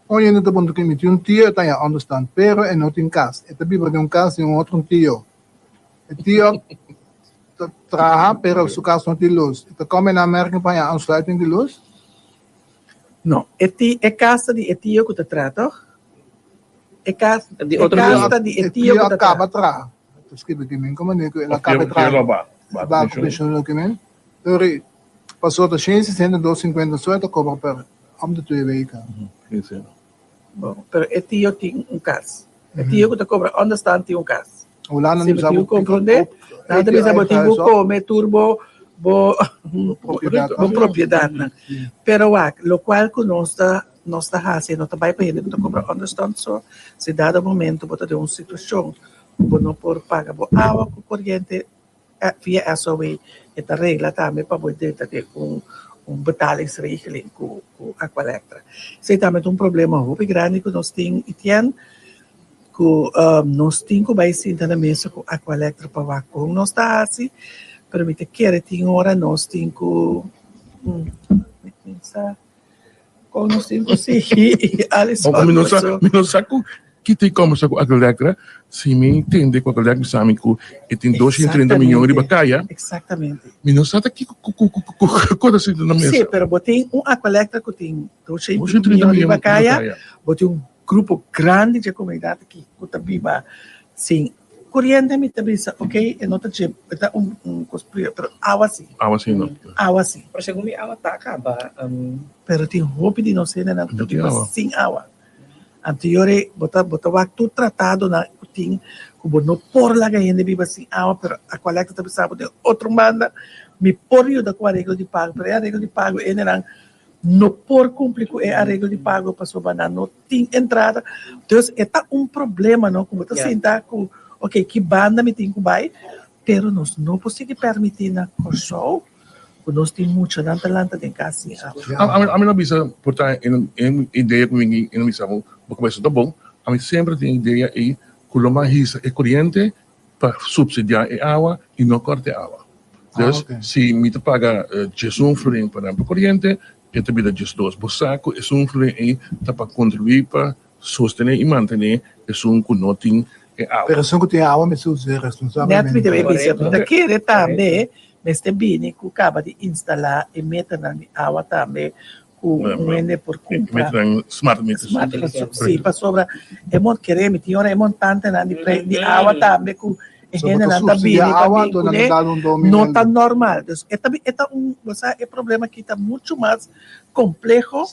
Un hende ta puntra ku mi tin un tio e ta haña onderstand pero e no tin kas. E ta biba den un kas di un otro tio. E tio ta traha pero su kas no tin lus. E ta kome na Merka pa haña aansluiting di lus? No, e ti e kas ta di e tio ku ta traha tòg? E kas Di e otro kas tio. ta di e E tio tio ku a ta traha. kaba traha. Ta skibi ki min komo ku el a Of kaba tio traha. lo ba ba Ba ku pensioen. pensioen lo ki min. Pero pasobra ta shen sesenta i dos sinkuenta so e ta kobra per om de twee weken. Sí, sí. Bon, pero e tio tin un kas. E tio ku ta kobra onderstand tin un kas. Hulanda Si no bo sa tin bo ku komprondé, nan ta bisa bo tin ku kome tur bo bo bo propiedatnan. Pero wak, lokual ku nos ta nos ta hasi no ta bai pa hende ku ta kobra onderstand so, si dado momento bo ta den un situashon ku bo no por paga bo awa ku koriente via SOW e ta regla tambe pa bo drenta den un un betalingsregeling ku ku Aqualectra. Esei tambe ta un problema hopi grandi ku nos tin i tien ku nos tin ku bai sinta na mesa ku Aqualectra pa wak kon nos ta hasi, pero mi ta kere tin ora nos tin ku mi pensa Kon nos tin ku sigui i Alison Mi no sa, paso. mi no sa ku kita i kombersa ku Aqualectra, si mi tende ku Aqualectra bisa mi ku e tin 230 miyon riba kaya, Exactamente. mi no sa ta kiko ku ku ku ku ku ta sinta na Sí, mesa. pero bo tin un Aqualectra ku tin 230 230 miyon miyon riba riba kaya, kaya. bo tin un grupo grandi dje komunidat aki ku ta biba sin Koriente mi ta bisa ok e no ta dje e ta un un kos prio pero awa si. Awa si no. Awa si. Pero segun mi awa ta kaba. Pero tin hopi di nos hendenan ku ta No tin biba awa. sin awa. Anterior bo ta bo ta wak tur tratadonan ku tin ku bo no por laga hende biba sin awa pero Aqualectra ta bisa bo den otro banda mi por yuda ku areglo di pago pero e areglo di pago e hendenan no por cumpli cu e areglo di pago pasobra nan no tin entrada. Dus e ta un problema no cu bo ta sinta cu ok ki banda mi tin cu bay pero nos no por sigui permiti na Corsou cu nos tin muchanan ta lanta den cas sin awa. Ami no bisa por ta e idea cu mi no bisa bo cabeza ta bon, ami semper tin e idea ey cu lo mas hisa e coriente pa subsidia e awa y no corta e awa. Dus si mi ta paga diesun florin pa nan pa coriente, e ta bira diesdos. Bo sa cu esun florin ey ta pa contribui pa sostene y mantene esun cu no tin e awa. Pero esun cu tin awa mester usa responsablemente. Net mi ta bay bisa, mi ta kere tambe mester bini cu caba di instala e metanan di awa tambe ku un hende por kumpra. Meternan smart meters. Smart meters, sí, pasobra e mon kere mi tin ora e montantenan di pre di awa tambe ku e So bo ta hendenan ta subsidia bini pa awa bin anto nan kuné ta dal un domi no ta mel. normal. Dus e ta e ta un bo sa e problema aki ta muchu mas kompleho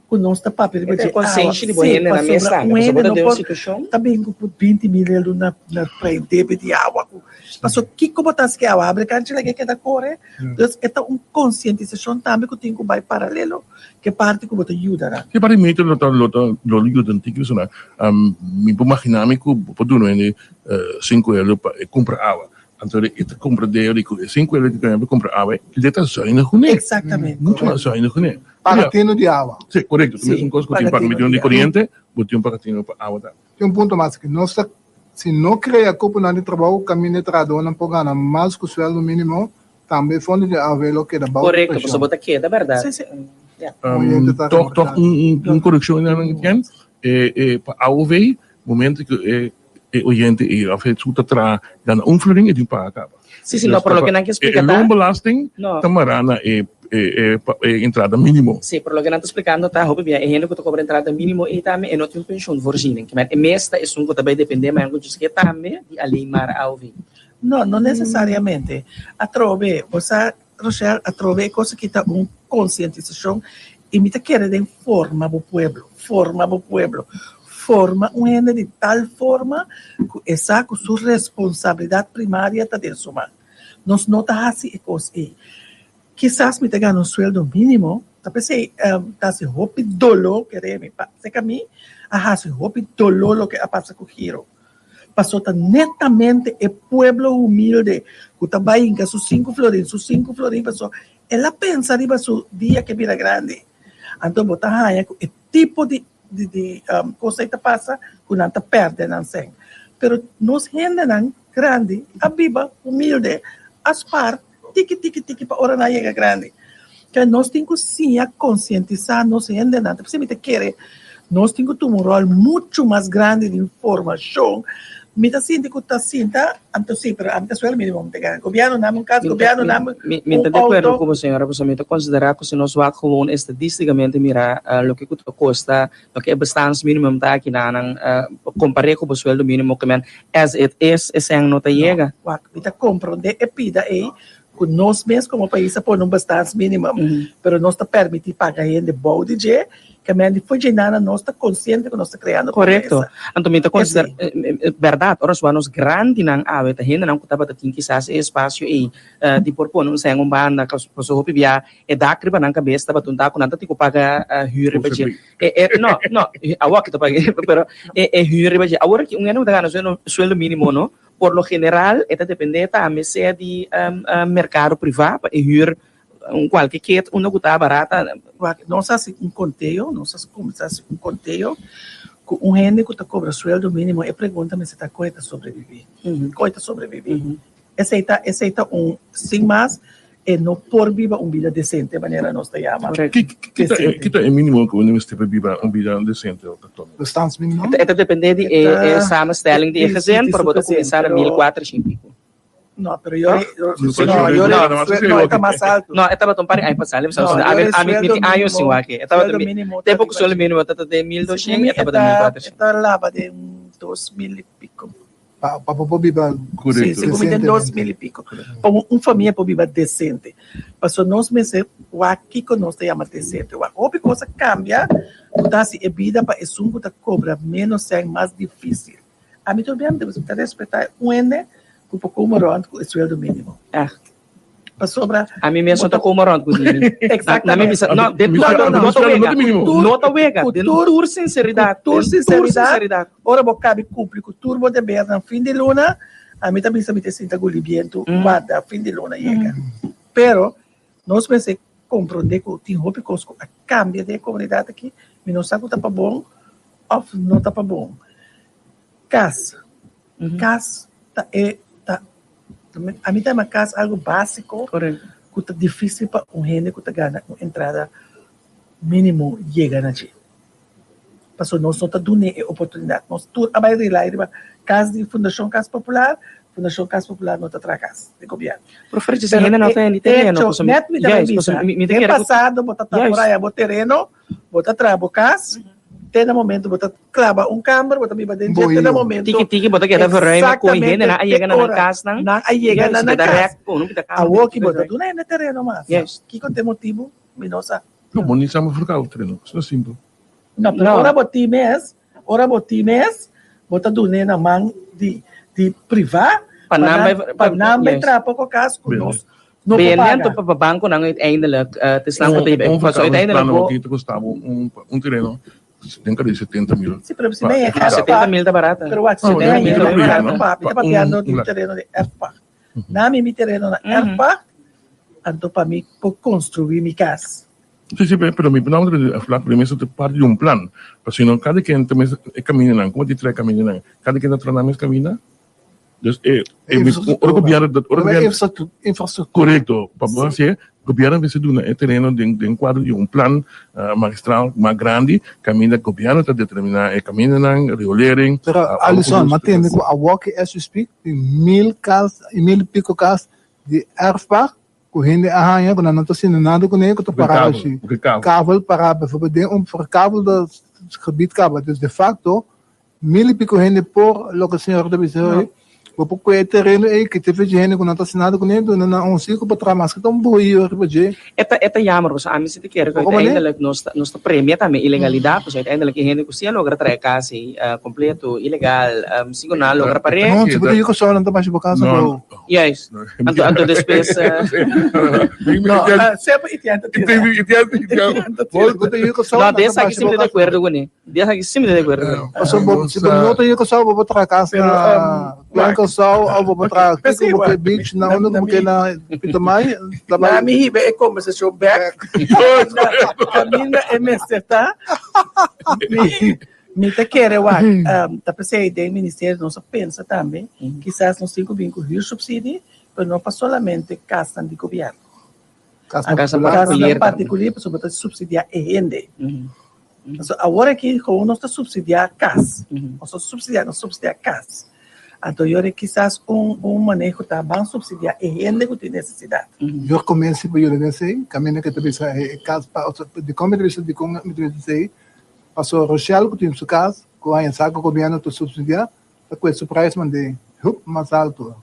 ku nos ta papia riba E ta dje e awa. konsenshi di bo Sí, hendenan mes pasobra tambe, un pasobra hende bo ta no den un por situashon. ta bin ku 20 mil euro na na prei debe di awa ku pasobra kiko bo ta hasi ku e awa? Habri kanchi laga e keda kore. Dus e ta un konsientisashon tambe ku tin ku bai paralelo ku e parti ku bo ta yuda nan. E parti meter lo ta lo ta lo yuda un tiki pasobra mi por magina mi ku bo por duna hende sinku euro pa e kumpra awa. Anto e ta kumpra deo di ku e sinku euro ku e kumpra awa e ta zuinig kuné. Eksaktamente. Muchu mas zuinig kuné. Paga tinu di awa. Si, korekto. Ta mesun kos ku tin paga tinu di koriente, bo tin un paga tinu pa awa tambe. Tin un punto mas aki. Nos ta si no krea kuponan di trabou kaminda e trahadónan por gana mas ku suèldo mínimo, tambe e fondo di AOW lo keda bou di Korekto, preshon. pasobra bo ta keda, bèrdat? Sí, sí. Ya. Oyente ta Tòg tòg remarká. un un un korekshon nan ken e e pa AOW momento ku e e oyente ei òf e su ta traha gana un florin e tin paga kaba. Sí, sí, no, pero loke nan ke E splika ta. loonbelasting No. ta mará na e e e pa e entrada mínimo. Sí, pero loke nan ta splikando ta hopi bia e hende ku ta kobra entrada mínimo ei tambe e no tin un pensioenvoorziening. Ke men e mes ta esun ku ta bai dependé mañana ku djis ke tambe di alleen maar AOW. No, no nesesariamente. Atrobe, bo sa, Rochelle, atrobe e kos aki ta un konsientisashon i mi ta kere den forma bo pueblo, forma bo pueblo, forma un hende di tal forma ku e sa ku su responsabilidat primaria ta den su man. Nos no ta hasi e kos ei. Kisas mi ta gana un sueldo mínimo, ta p'esei ta hasi hopi doló, kere mi, pa seka mi a hasi hopi doló loke a pasa ku Giro. Paso ta netamente e pueblo humilde ku ta bai hinka su sinku florin, su sinku florin paso el a pensa riba su dia ke bira grandi. Anto bo ta haña ku e tipo di di di kos ei ta pasa ku nan ta pèrdè nan sèn. Pero nos hendenan grandi a biba humilde, a spar tiki tiki tiki pa ora nan yega grandi. Ke nos tin ku siña konsientisá nos hendenan. Ta p'esei mi ta kere nos tin ku tuma un ròl muchu mas grandi den formashon. Mi ta sinti ku ta sinta, anto si, pero ami ta sueldo mínimo mi ta gana. Gobièrnu nami un kas, gobièrnu nami Mi mi un ta di akuerdo outo. ku bo señora, pasobra mi ta konsiderá ku si nos wak gewoon estadístikamente mira loke ku ta kosta, loke e bestaansminimum ta aki nan, kompar'é ku bo sueldo mínimo ke men as it is esei no ta yega. Wak, mi ta komprondé e pida ei ku nos mes komo pais a pone un bestaansminimum, pero nos ta permití paga hende bou di dje, ke men di fo'i dje nana nos ta konsiente ku nos ta kreando Korekto. pobresa. Anto mi ta konsidera, bèrdat, ora su nos grandinan awe ta hendenan ku tabata tin kisas e espasio ei di por pone un sèn un banda, pasobra hopi bia e dak riba nan kabes tabata un dak ku nan ta tin ku paga hür riba dje. No, no, awor ki ta paga, pero e hür riba dje. Awor aki un hende ku ta gana sueldo mínimo no, Por lo general e ta depende tambe sea di merkado privá pa e hür un kualke ket unda ku ta barata. Wak, nos hasi un konteo, nos a kuminsá hasi un konteo ku un hende ku ta kobra sueldo mínimo e pregunta mester ta kon e ta sobrebibí, kon e ta sobrebibí. Esei ta esei ta un sin mas e no por biba un bida desente manera nos ta yama desente. Ki ta e minimo ku un mester pa biba un bida desente actualmente? Bestaansminimum? E ta depende di e samenstelling di e gezin, pero bo ta kuminsá na 1400 i pico. No, pero yo no, yo no, e ta mas alto. No, e tabata un par di aña pasá, ami mi tin años sin wak e. Tabata tempo ku sueldo minimo tabata den 1200, e tabata 1400. E ta laba den 2000 i pico. Pa pa bo por biba Sí, segun mi den 2000 i piko. Pa un famia por biba desente. Pasobra nos mester wak kiko nos ta yama desente. Wak hopi kos a kambia ku ta hasi e bida pa esun ku ta kobra ménos sèn mas difísil. Ami tur biaha mi ta respetá un hende ku por komo rònt ku e sueldo mínimo. Ègt. Pasobra. Ami mes no ta komo rònt ku dimi. Exactamente. Na mi bisa, no, den, no, no, no ta wega. No ta wega. Den tur sinseridat. Ku tur sinseridat. Ora bo kabi kumpli ku tur bo debernan fin di luna, ami ta bisa mi ta sinta guli bientu warda fin di luna yega. Pero nos mester komprondé ku tin hopi kos ku a kambia den e komunidat aki, mi no sa ku ta pa bon òf no ta pa bon. Kas. Kas ta e ta ami ta yama kas algo básiko ku ta difísil pa un hende ku ta gana un entrada mínimo yega na dje. Pasobra nos no ta dun'é e oportunidat. Nos tur a bai rely riba kas di Fundashon Kas Popular, Fundashon Kas Popular no ta traha kas di gobièrnu. Pero Fredje, si hende no ta hende tereno, Pero e hecho, nèt mi ta bai bisa, den pasado bo ta ta por haya bo tereno, bo ta traha bo kas, te na momento bo ta klaba un kamber, bo ta biba den dje te na momento. Tiki tiki bo ta keda verruimen ku hende nan a yega na nan kasnan. Nan a yega na nan kas. Awor ki bo ta duna hende tereno mas. Kiko ta e motibu? Mi no sa. No, bo ni sa bo verkoup tereno. Asina simpel. No, pero ora bo tin mes, ora bo tin mes, bo ta dun'é na man di di privá Pa nan bai pa nan bai traha poko kas ku nos no por Bende paga. anto pa bankonan uiteindelijk te snan ku ta Un pasobra verkoup uiteindelijk bo plan ta kosta bo un tereno Den kari 70 mil. Sí, pero si me Ah, 70 mil ta barata. Pero wak, si No, me 70 mil ta erfpacht, mi ta Pa un papiando di un lat. tereno di erfpacht. Na mi mi tereno na erfpacht, anto pa mi por construi mi cas. Sí, sí, pero mi no di erfpacht, pero mi ta parti di un plan. Pasobra kada ken ta mes e kamindanan, como di trae kamindanan, kada ken ta traha nan mes kaminda. Dus e, e mi, ora gobierno, ora gobierno, Infrastructura. Correcto. Pa bo haci, gobierno mester duna e tereno den, den cuadro di un plan magistral mas grandi, caminda gobierno ta determina e camindanan, riolering. Pero Alison, m'a tende cu awor ki as we speak tin mil cas y mil y pico cas di erfpacht cu hende a haña cu nan no ta haciendo nada cune cu ta para ashi. Kavel para bijvoorbeeld den un verkavelde gebied caba. Dus de facto Mil y pico hende por loke señor ta bisa hoy. Bo por kue e tereno ei ke te fechi hende ku no ta hasi nada kuné, duna nan un siko pa traha maske ta un buio riba dje. E ta e ta jammer pasobra ami si ta kere ku uiteindelijk nos ta nos ta premia tambe ilegalidat pasobra uiteindelijk e hende ku si a logra traha e kas ei kompleto ilegal si ku nan a logra par'é. No, si bo ta yu Kòrsou nan ta basha bo kas abou. Juist. Anto anto despues. No, semper Itian ta tira. Itian ta tira. Bo ta yu Kòrsou No, nan ta des aki basha si mi bo ta di kas akuerdo abou. kuné. Des aki si mi ta di akuerdo kuné. Pasobra bo si bo no ta yu Kòrsou bo por traha kas Pero, na Plan wak. Kòrsou òf bo por traha P'esei kiko bo ke wak. beach na unda ku bo ke na Pietermaai ta bai. Na mi hiba e kombersashon bèk kaminda e mester ta. Mi mi ta kere wak ta p'esei den ministerio nos a pensa tambe kisas nos tin ku bin ku huursubsidie pero no pa solamente kasnan di gobièrnu. Kasnan Kasnan partikular. Kasnan particulier tambe. partikulier pasobra bo ta supsidiá e hende. Pasobra awor aki gewoon nos ta supsidiá kas. Nos ta supsidiá, nos supsidiá kas. Anto yora kisas un un maneho ta ban supsidiá e hende ku tin nesesidat. Yo komense pa yuda den esei, kaminda ke ta bisa e kas pa, osea dikon mi ta bisa dikon mi ta bisa esei, pasobra Rochelle ku tin su kas ku haña sa ku gobièrnu ta supsidiá ta kue su prijs mand'é hup mas alto.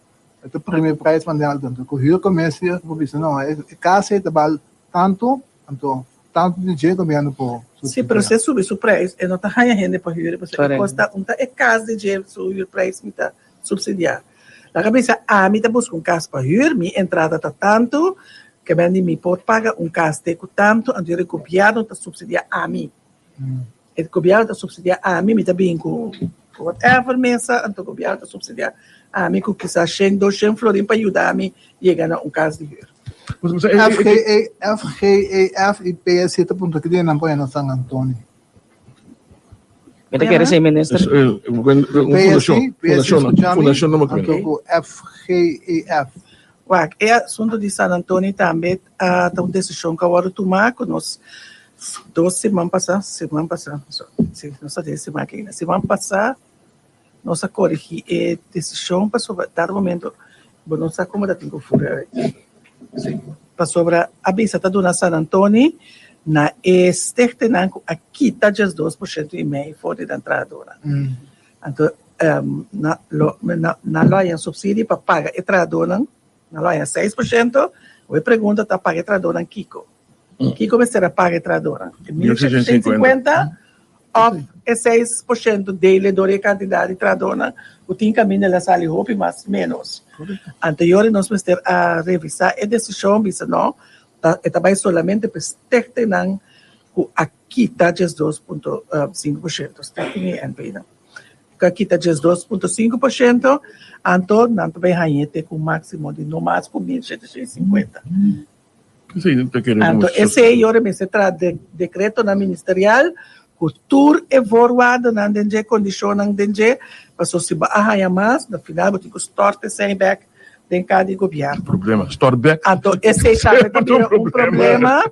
E ta primi prijs manda alto. Anto ku huur komercio bo bisa no e kas ei ta bal tantu, anto tantu di dje gobièrnu por Sí, pero si e subi su prijs e no ta haña hende pa huur pasobra e kosta un ta e kas di dje su huurprijs mi ta supsidiá. Laga bisa ami ta buska un kas pa huur, mi entrada ta tantu, ke men di mi por paga un kas te ku tantu, anto e gobièrnu ta supsidiá ami. E gobièrnu ta supsidiá ami, mi ta bin ku whatever mesa, anto gobièrnu ta supsidiá ami ku kisas shen, doshen florin pa yuda mi yega na un kas di hür. FGE, FGEF i PSC ta puntra ki dia nan pone na San Antonio. Mi ta kere esei minister. PSC, PSC skucha mi, anto ku FGEF. Wak, e asuntu di San Antonio tambe ta un desishon ku a wòrdu tumá ku nos dos siman pasá, siman pasá, si, nos ta den siman aki ainda, siman pasá nos a korigí e desishon pasobra dado momento bo no sa komo ta tin ku fura si, pasobra a bisa ta duna San Antonio na e stichtingnan ku a kita 12% i mei for di nan trahadónan. Anto nan lo nan lo haña subsidio pa paga e trahadónan, nan lo haña 6%, e pregunta ta paga e trahadónan kiko? Kiko mester a paga e trahadónan? E 1750 òf e 6% dele dor di e kantidat di trahadónan ku tin kaminda el a sali hopi mas ménos. Anto yori nos mester a revisá e desishon bisa no ta e ta bai solamente pa e stichtingnan ku a kita 12.5%, stichting i NP nan, ku a kita 12.5%, anto nan ta bai hañ'é te ku un máksimo di no mas ku 1750. Anto esei yora mester traha dekretonan ministerial ku tur e voorwaardennan den dje, kondishonnan den dje, pasobra si bo a haña mas, na final bo tin ku stòrt esei bèk den ka di gobièrnu. Problema, stòrt bèk. Anto esei tambe ta bira un problema,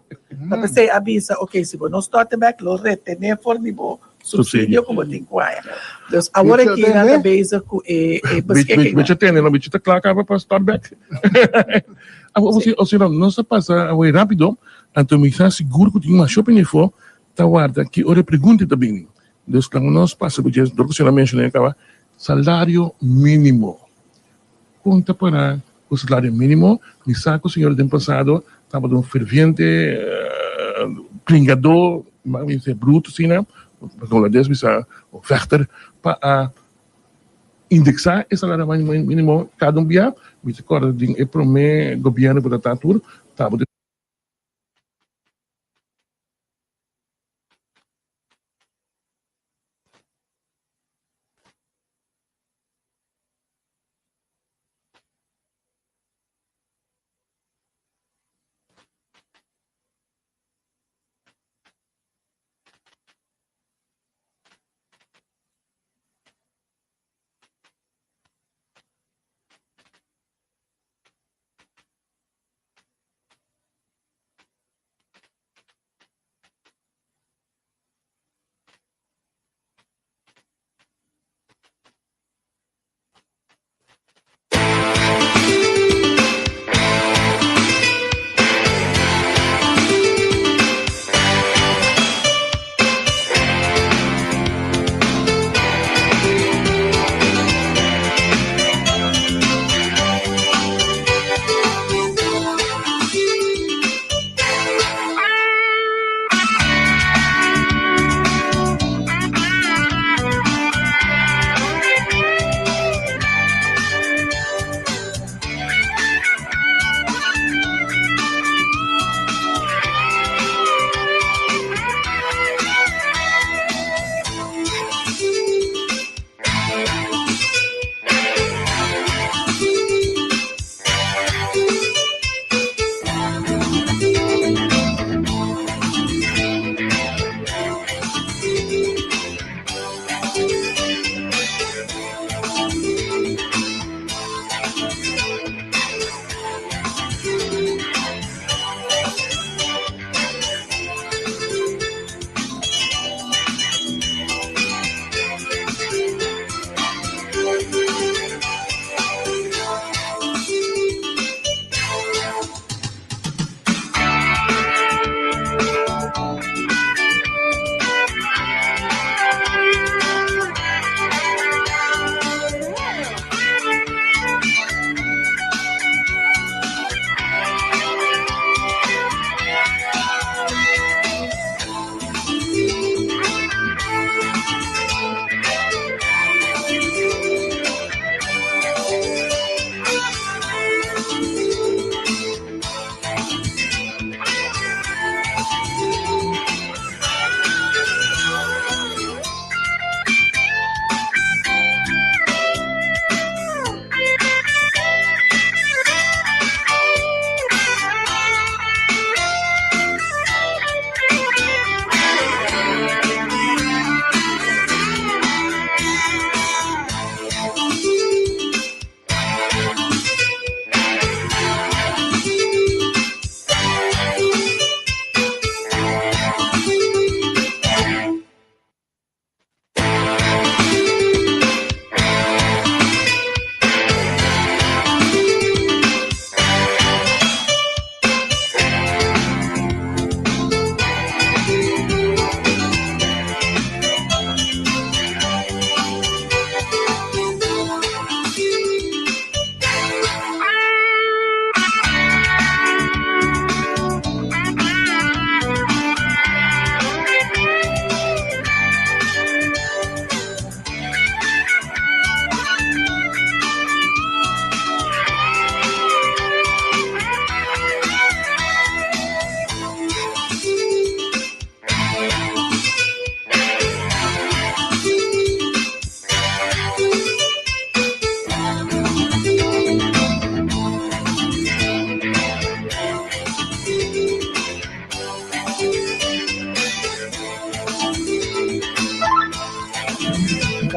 ta p'esei a bisa, ok, si bo no stòrt e bèk, lo retené for di bo subsidio ku bo tin ku haña. Dus awor aki nan ta bezig ku e beskikingnan. Bichi tende no, bichi ta kla kaba pa stòrt bèk. Awor, nos a pasa awor rápido, anto mi sa sigur ku tin masha opinion afó ta warda ki ora e pregunta ta bini. Dus laga nos pasa ku dje, dor ku señor a menshoná kaba, salario mínimo. Kon ta para ku salario mínimo? Mi sa ku señor den pasado tabata un ferviente pringadó, mi bisa bruto asina, na holandes mi sa un vechter, pa a indeksá e salario mínimo kada un bia. Mi ta kòrda den e promé gobièrnu ku ta ta tur tabata.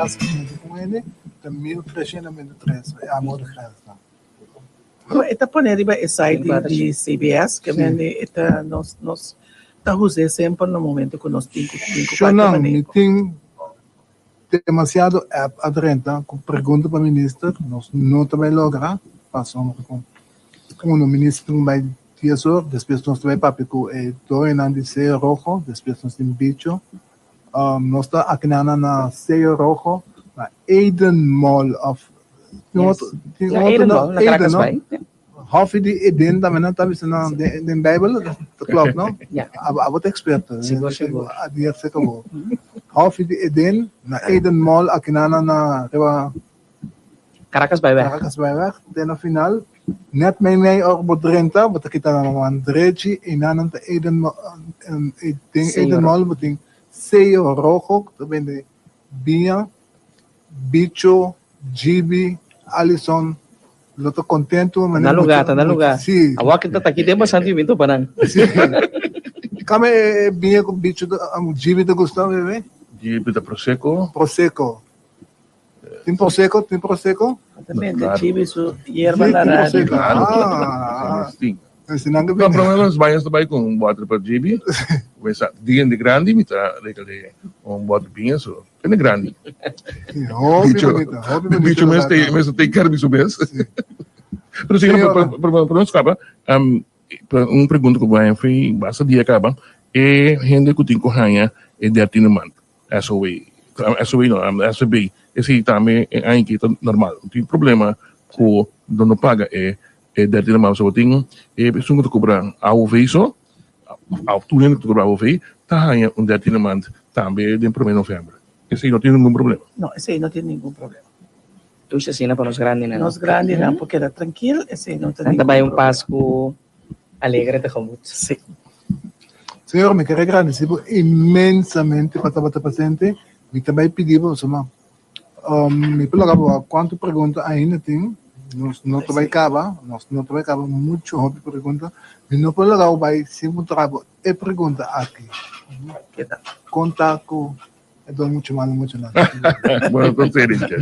kas ku hende, ta 1393, e amor di grens nan. E ta pone riba e site di CBS, ke mende e ta nos nos ta us'é semper na momento ku nos tin ku tin ku papia Shonnan, mi maneho. tin demasiado app a drenta ku pregunta pa minister, nos no ta bai logra pasobra ku uno minister tin ku bai dies or, despues nos ta bai papia ku e doñonan di Sello Rojo, despues nos tin bicho. Nos ta akinan na Sello Rojo, na Eden Mall of tin otro tin Na otro Eden na Mall, na Eden Caracas no? Bay. Hòfi di Eden tambe nan ta bisa nan den den Bijbel, ta klopt no? Ja. Abo abo ta eksperto. Sigur, sigur. A dier serka bo. Hòfi di Eden na Eden Mall akinan na riba Caracas Bayweg. Caracas Bayweg te na final. Net meimei ora bo drenta bo ta kita na man drechi i nan nan ta Eden den Eden Mall bo tin Sello Rojo ku ta bende biña. Bicho, Gibi, Alison lo ta contento Na lugar, ta na lugar. Si. Awor ki ta aki den bastante yu bin topa nan. Si. Kame e biña ku Bicho ta, Gibi ta gusta bebe? Gibi ta Prosecco. Prosecco. Tin Prosecco? Tin Prosecco? Ta bende Gibi su yerba na radio. Claro. Ah. Tin. Esnan ke No, bini. pero nos baños ta bai ku un bòter pa Gibi. Wesa, di hende grandi mi ta regal'é un bòter biña so. Hende grandi. Sí, hopi Bicho, bonita, hopi bonita bicho mes lugar te, ta. mes te care di su mes. Sí. Pero sí, Señora. pa, pa, pa, pa nos kaba, um, pa un pregunta ku bai fui basta dia kaba, e hende ku tin ku haña e dertiende maand, SOW, SOW no, um, SVB, esei tambe e aña aki ta normal. No tin problema ku no no paga e e dertiende maand. So bo tin e esun ku ta kobra AOV so, Of tur hende ku ta kobra AOV ta haña un dertiende maand tambe den prome november. Esei no tin ningun problema. No, esei no tin ningun problema. Tur asina pa nos grandinan. Nos grandinan por keda trankil, esei no ta Nan ta ningun bai un problema. Pasku alegre tegemoet. Sí. Señor, mi kere gradisí bo inmensamente pa tabata presente. Mi ta bai pidi bo, pasobra mi por laga bo wak kuantu pregunta ainda tin. Nos no ta bai kaba, nos no ta bai kaba muchu hopi pregunta. Mi no por laga bo bai sin puntra bo e pregunta aki. Kon ta ku e don muchu malu muchanan? Bueno, ta serio, che.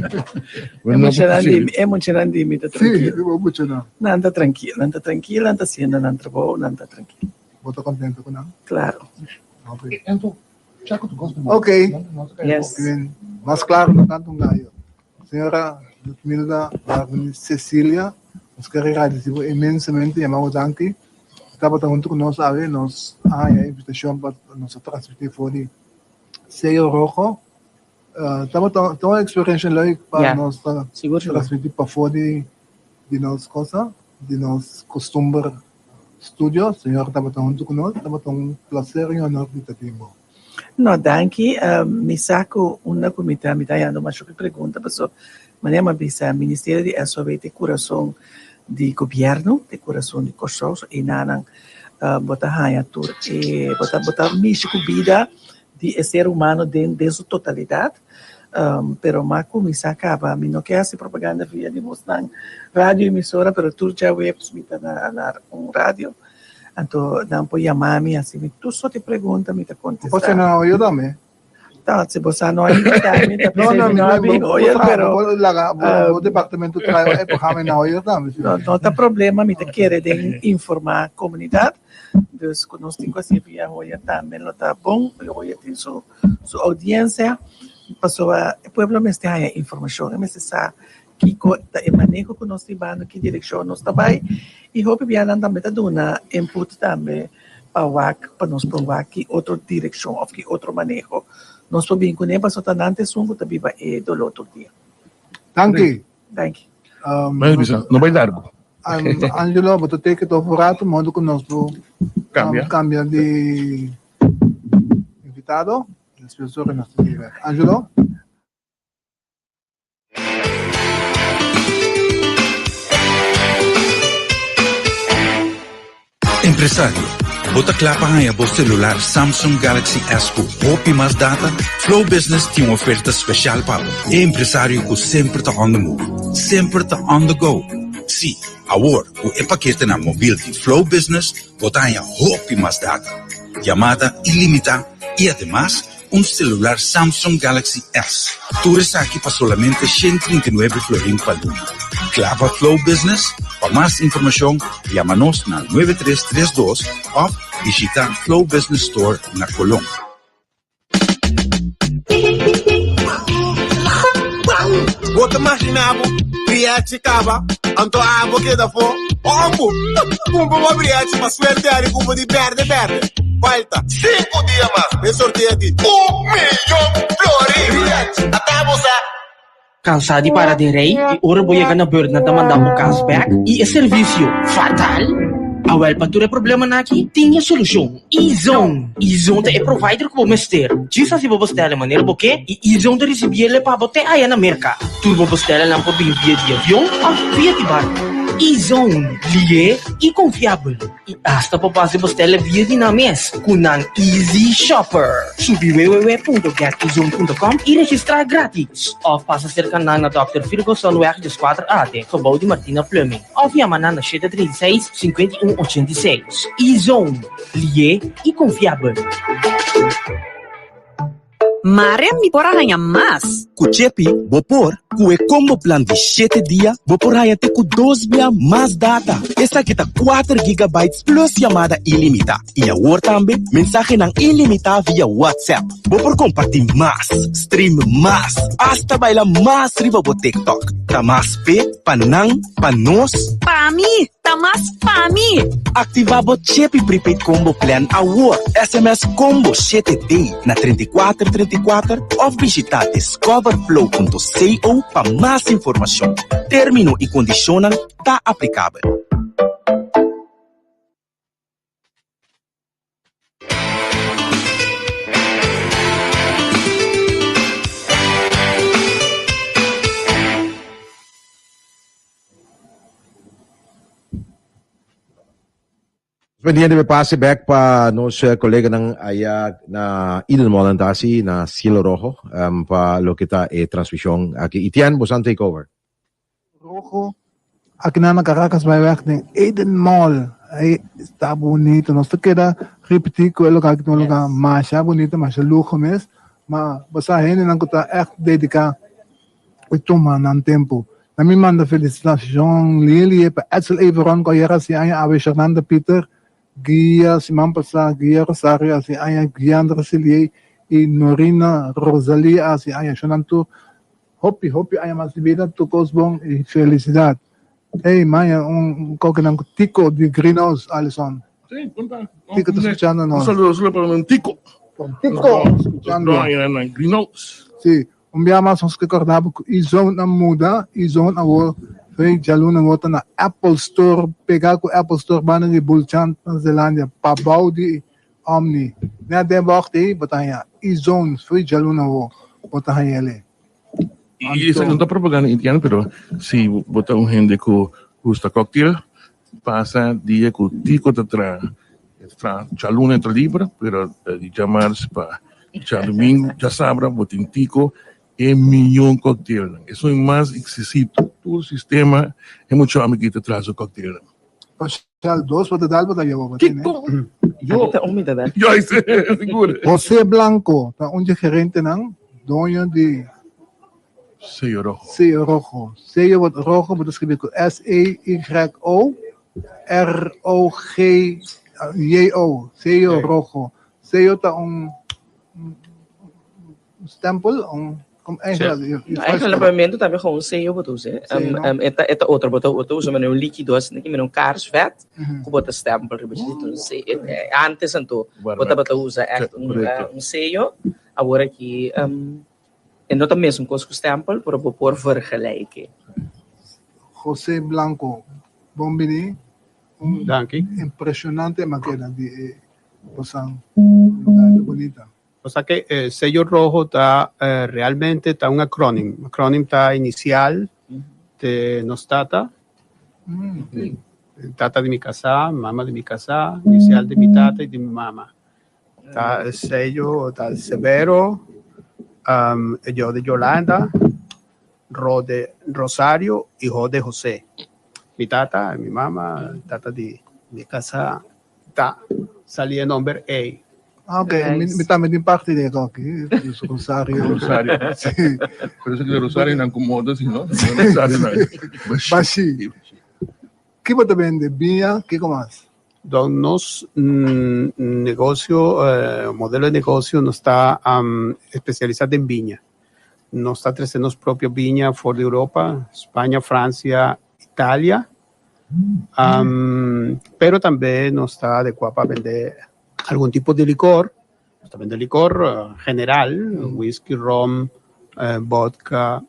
E muchanan di mi, e muchanan di mi ta trankil. Sí, bo muchanan. Nan ta trankil, nan ta trankil, nan ta hasiendo nan trabou, nan ta trankil. Bo ta kontento ku nan? Klaro. Ok. Yes. Mas claro no canta un gallo. Señora Ludmilda Darwin Cecilia, nos ker agradeci bo inmensamente, yama bo danki. Tabata hunto cu nos awe, nos a haya invitacion pa nos a transmiti for di Sello Rojo. Tabata un experiencia leuk pa nos ta transmiti pafo di nos cosa, di nos costumber. Studio, señor tabata huntu ku nos, tabata un placer i honor di ta tin bo. No, danki. Mi sa ku unda ku mi ta, mi ta hañando masha hopi pregunta, paso manera mi a bisa, Ministerio di SOB ta e kurason di gobièrnu, ta e kurason di Kòrsou, so einanan bo ta haña tur e, bo ta bo ta mishi ku bida di e ser humano den den su totalidat. Pero m'a kuminsá kaba, mi no ke hasi propaganda via di bosnan radio emisora, pero tur djaweps mi ta na na un radio, anto nan por yama mi, hasi mi tur sorti pregunta, mi ta kontestá. Bo por na oyo tambe? Ta, si bo sa no a invitá mi, ta p'esei mi no a bin oyo, pero. Bo laga bo departamento traha e programa na oyo tambe. No, no ta problema, mi ta kere den informá komunidat, dus ku nos tin ku hasi via oyo tambe lo ta bon, oyo tin su. su audiencia pasobra e pueblo mester haña informacion, e mester sa kico ta e maneho cu nos ta hibando, ki direccion nos ta bay y hopi bianan tambe ta duna input tambe pa wak, pa nos por wak ki otro direccion of ki otro maneho nos por bin cune pasobra ta nan ta esun cu ta biba e dolor tur dia. Danki. Danki. Mas bisa, no bay largo. Angelo, bo ta take it over un rato, modo cu nos por cambia di Invitado, despues ora nos ta sigui bek. Angelo? Empresario, bo ta kla pa haña bo celular Samsung Galaxy S ku hopi mas data? Flow Business tin un oferta special pa bo, e empresario ku semper ta on the move, semper ta on the go. Sí, awor ku e paketenan mobil di Flow Business, Bo ta haña hopi mas data, yamada ilimitá i ademas. un celular Samsung Galaxy S. Tur esaki pa solamente 139 florin pa luna. Kla pa Flow Business? Pa mas informacion, yama nos na 9332 of bishita Flow Business Store na Colón. Bo ta magina bo briachi kaba, anto abo keda afó? Hombu! Kumpa bo briachi pa suerte ari ku bo di berde berde. Falta sinku dia mas pa e sorteo di un miyon florin! Briachi, ata bo sa! Kansá di para den rei i ora bo yega na beurt nan ta manda bo kas bek i e servisio fatal? Awel pa tur e problemanan aki tin e solushon, E-Zone! E-Zone ta e provider ku bo mester. Djis hasi bo bestèlnan manera bo ke i E-Zone ta risibiel pa bo te aya na Merka. Tur bo bestèlnan por bin via di avion òf via di barku. E-Zone, lié i konfiabel. I asta por pasa e bostela via di nan mes ku nan Easy Shopper. Subi www.getezone.com i registrá gratis. Òf pasa serka nan na Dòkter Virgosonweg dieskuater A den gebou di Martina Plumbing. Òf yama nan na shete 36 51 86. E-Zone, lié i konfiabel. Mare mi por a haña mas. Ku Chepi bo por, ku e combo plan di shete dia bo por haña te ku dos bia mas data. Esaki ta kuater gigabytes plus yamada ilimitá. I awor tambe mensahenan ilimitá via WhatsApp. Bo por kompartí mas, stream mas, asta baila mas riba bo TikTok. Ta mas p'e, pa nan, pa nos. Pa mi! Ta mas pa mi! Aktivá bo Chepi Prepaid Combo Plan awor! SMS Combo 7D na 34 34 òf bishitá discoverflow.co pa mas informashon. Término i kondishonnan ta aplikabel. Pendiente me pase back pa nos coleganan allá na Eden Mall antasi na Cielo Rojo um, pa loke ta e transmisión aki. Etienne, bosan take over. Rojo, aki nan na Caracas bai weg den Eden Mall. Ey, sta bonito. Nos ta keda repeti cu e lugar aki ta un lugar masha bonito, masha luho mes. Ma bo sa hendenan cu ta echt dedica e tuma nan tempo. Na mi manda felicitacion Lily pa Edsel Everon cu ayer haci aña awe Shernanda Pieter, Guia siman pasa, Guia Rosario haci aña, Guiandra Siliey y Norina Rosalia haci aña. Shon nan tur hopi hopi aña mas di bida, tur cos bon y felicidad. Ey maña un kokenan cu Tico di Greenhouse, Alison. Sí, conta. Tico ta scuchando nos. Un saludo solo pa un Tico. Tico, scuchando. Greenhouse. Sí. Un bia mas nos ke kòrda bo ku E-Zone a muda, E-Zone awor fe djaluna awor ta na Apple Store, pegá ku Apple Store banda di Bulchant na Zelandia, pabou di Omni. Nèt den bògt ei bo ta haña E-Zone fe djaluna awor bo ta haña el'e. I esaki no ta propaganda intian, pero si bo ta un hende ku gusta kòktel, pasa dia ku Tico ta traha, e ta traha djaluna e ta liber, pero di djamars pa djadumingu, djasabra bo tin Tico e miyon kòktelnan. Esun e mas eksisito, tur sistema e mucha homi aki ta traha su kòktelnan. Pascal, dos bo ta dal bo ta yeba bo tene. Kiko? Yo. Yo, sigur. Jose Blanco ta un dje gerentenan, doño di. Seyo Rojo. Seyo Rojo. Seyo bot Rojo bo ta skribi ku S-E-Y-O R-O-G-J-O. Seyo Rojo. Seyo ta un stempel, un Eigenlijk na papiamento tambe gewoon un seyo bo ta usa. E ta e ta otro, bo ta bo ta usa manera un likido asina ki manera un kaarsvet ku bo ta stempel riba dje. Antes anto bo tabata usa ègt un seyo, awor aki E no ta mesun kos ku stempel, pero bo por vergelijke. Jose Blanco, bon bini. Un Danki. impresionante makeda di e bosan lugar ta bonita. O sea que eh, sello rojo ta eh, realmente ta un acrónimo. Acrónimo ta inicial de nos tata. Tata di mi casá, mama di mi casá, inicial di mi tata y di mi mama. Ta el sello, ta el Severo, um, yo de Yolanda, Ro de Rosario y Jo de José. Mi tata, mi mama, tata di mi casa, ta salí e nomber ei. Ah, ok. Mi tambe tin parti di e koki, dus Rosario. Rosario. Sí. Pero esaki ta Rosario nan ku moda si no? Rosario nan. Bashi. Ki bo ta bende? Biña, kiko mas? Don nos negocio, modelo de negocio nos ta especialisa den biña. Nos ta trece nos propio biña for di Europa, Spaña, Francia, Italia. Pero tambe nos ta adecua pa bende algun tipo di licor. Nos ta bende licor general, whisky, rom, vodka,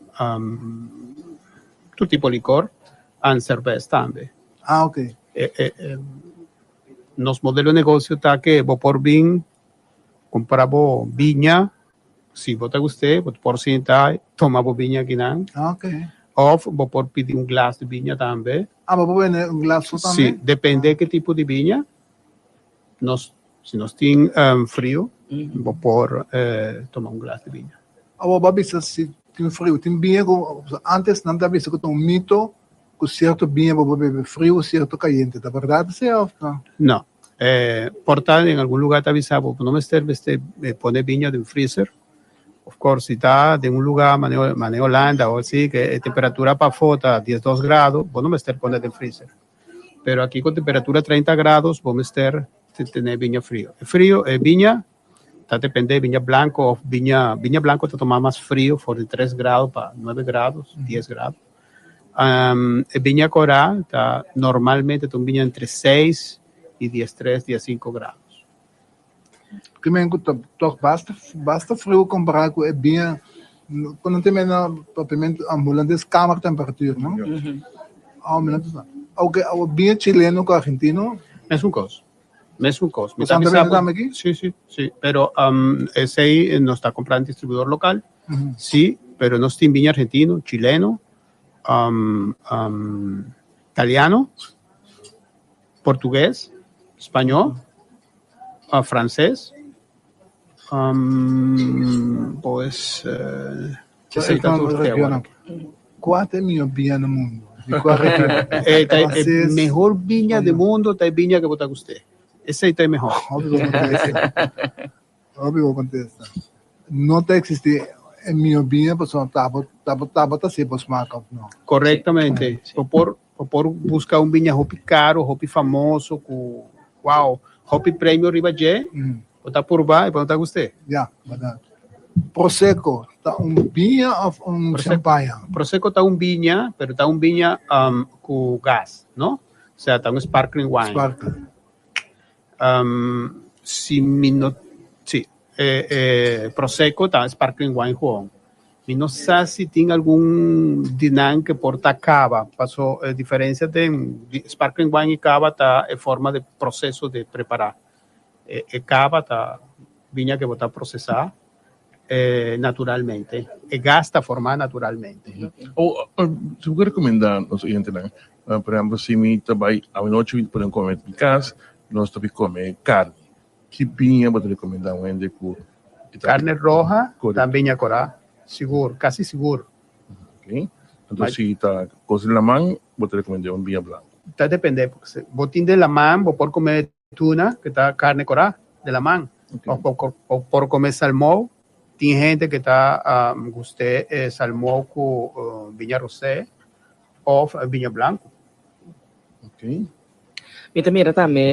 tur tipo licor en cervez tambe. Ah, ok. Nos modelo de negocio ta que bo por bin compra bo biña, si bo ta gust'é, bo por sinta toma bo biña akinan. Ah, ok. Of bo por pidi un glas di biña tambe. Ah, bo por bende un glas so tambe? Si, depende ke tipo di biña. Nos, si nos tin frio, bo por toma un glas di biña. Awor bo a bisa si tin frio, tin biña ku antes nan ta bisa ku ta un mito ku sierto biña bo por bebe frio, sierto kayente. Ta bèrdat esei òf no? No. Por ta den algun lugá ta bisa bo no mester mester pone biña den freezer. Of course si ta den un lugá manera Holanda o así ke e temperatura pafó ta diesdos grado bo no mester pone den freezer. Pero aki ku temperatura treinta grados bo mester tene biña frio. E frio e biña ta depende biña blanco of biña biña blanco ta tuma mas frio for di tres grado pa nuebe grado dies grado. E biña corá ta normalmente ta un biña entre seis y diestres diescinco grados. Ke men ku ta tòg basta basta friu kompará ku e biña ku nan tin mena propiamente hulandes kamer temperatuur no? Oke awor biña chileno ku argentino. Mesun kos. Mesun kos. Mi ta bisa bo. Tambe aki? Sí, sí, sí. Pero esei nos ta compra en distribuidor local. Sí, pero nos tin biña argentino, chileno, italiano, portugues, spañó, frances. Pues esei ta tur te awor. Kua ta e mihó biña na mundu? Di kua region? E ta e mehor biña di mundu ta e biña ku bo ta gust'é. Esei ta e mehor. Hopi bo kontesta. Hopi bo kontesta. No ta eksistí e mihó biña pasobra ta bo ta bo ta hasi bo smak òf no. Korektamente. Bo por bo por buska un biña hopi karo, hopi famoso ku wow, hopi premio riba dje. Bo ta purba y bo no ta gust'é. Ya, berdad. Prosecco ta un biña of un champaña? Prosecco ta un biña, pero ta un biña cu gas, no? O sea, ta un sparkling wine. Sparkling. Si mi no, si, Prosecco ta sparkling wine gewoon. Mi no sa si tin algun di nan ke por ta cava, paso e diferencia den sparkling wine y cava ta e forma de proceso de prepara. E cava ta biña ke bo ta procesá naturalmente. E gas ta formá naturalmente. O si bo ke rekomendá nos oyentenan, por ehempel si mi ta bai awanochi mi ta pone un kome mi kas, nos ta bai kome karni. Ki biña bo ta rekomendá un hende ku e ta. Karne roha ta biña korá, sigur, kasi sigur. Ok, anto si ta kos di laman bo ta rekomend'é un biña blanku? Ta dependé, bo tin di laman bo por kome Tuna, ke ta karne korá di laman, òf bo por kome salmou. Tin hende ke ta gust'é e salmou ku biña rosé òf biña blanku. Mi ta mira tambe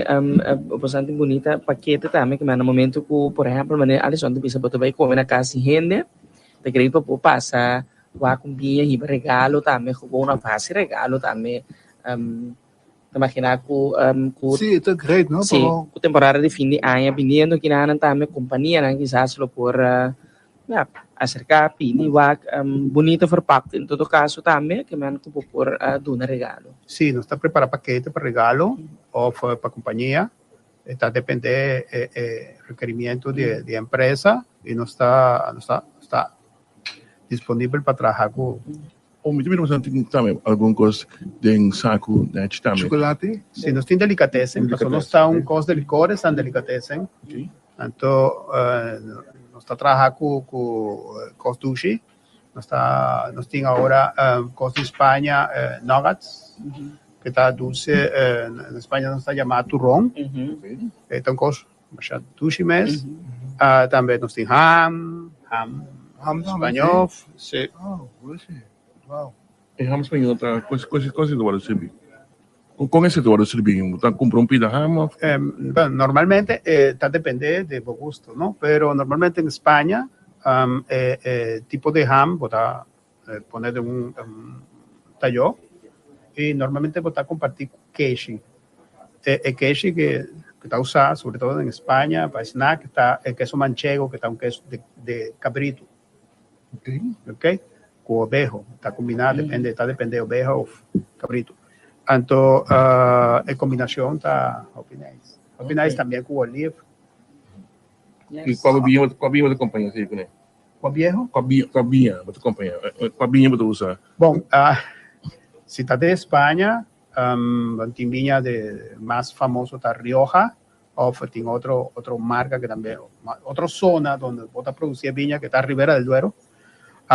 boso tin bunita pakete tambe ke na momento ku por ehèmpel manera Alison ta bisa bo ta bai kome na kas di hende ta kere pa bo pasa wak un biña hiba regalo tambe gewoon òf hasi regalo tambe. Ta imaginá ku ku Sí, ta great, no? Sí, ku temporada di fin di aña biniendo kinanan tambe kompanianan kisas lo por ya aserká pidi wak bunito verpakt en todo kaso tambe ke men ku bo por duna regalo. Sí, nos ta prepara pakete pa regalo òf pa kompania. E ta dependé e e rekerimiento di e di e empresa i nos ta nos ta nos ta disponibel pa traha ku. O mi ta mira boso tin tambe algun kos den saku nèchi tambe. Chocolate? Si, nos tin delicatessen, pasobra nos ta un kos di licores tan delicatessen. Anto nos ta traha ku ku kos dushi. Nos ta nos tin ahora kos di Spaña nuggets ke ta dulce, na Spaña nos ta yama turron. E ta un kos. Masha dushi mes. Ah, tambe nos tin ham, ham, Ham tambe, spañó, sí. Oh, dushi. Wow. E ham spañó ta kos kos kos ta wòrdu sirbi? Kon kon esei ta wòrdu sirbi? Bo ta kumpra un pida ham òf? Bueno, normalmente ta depende de bo gusto, no? Pero normalmente en Spaña e e tipo de ham bo ta pone den un tayó y normalmente bo ta comparti cu keshi. E e keshi ke ke ta usa sobre todo en España pa snack ta e keso manchego ke ta un keso de de cabrito. Ok, cu obeho ta combina depende ta depende obeha of cabrito. Anto e combinacion ta hopi nice. Hopi nice también cu olive. Y cua biña cua biña bo ta acompaña esey cune? Cua vieho? Cua biña cua biña bo ta acompaña cua biña bo ta usa? Bon, si ta de España tin biña de mas famoso ta Rioja of tin otro otro marca que tambe otro zona donde bo ta produci e biña que ta Ribera del Duero,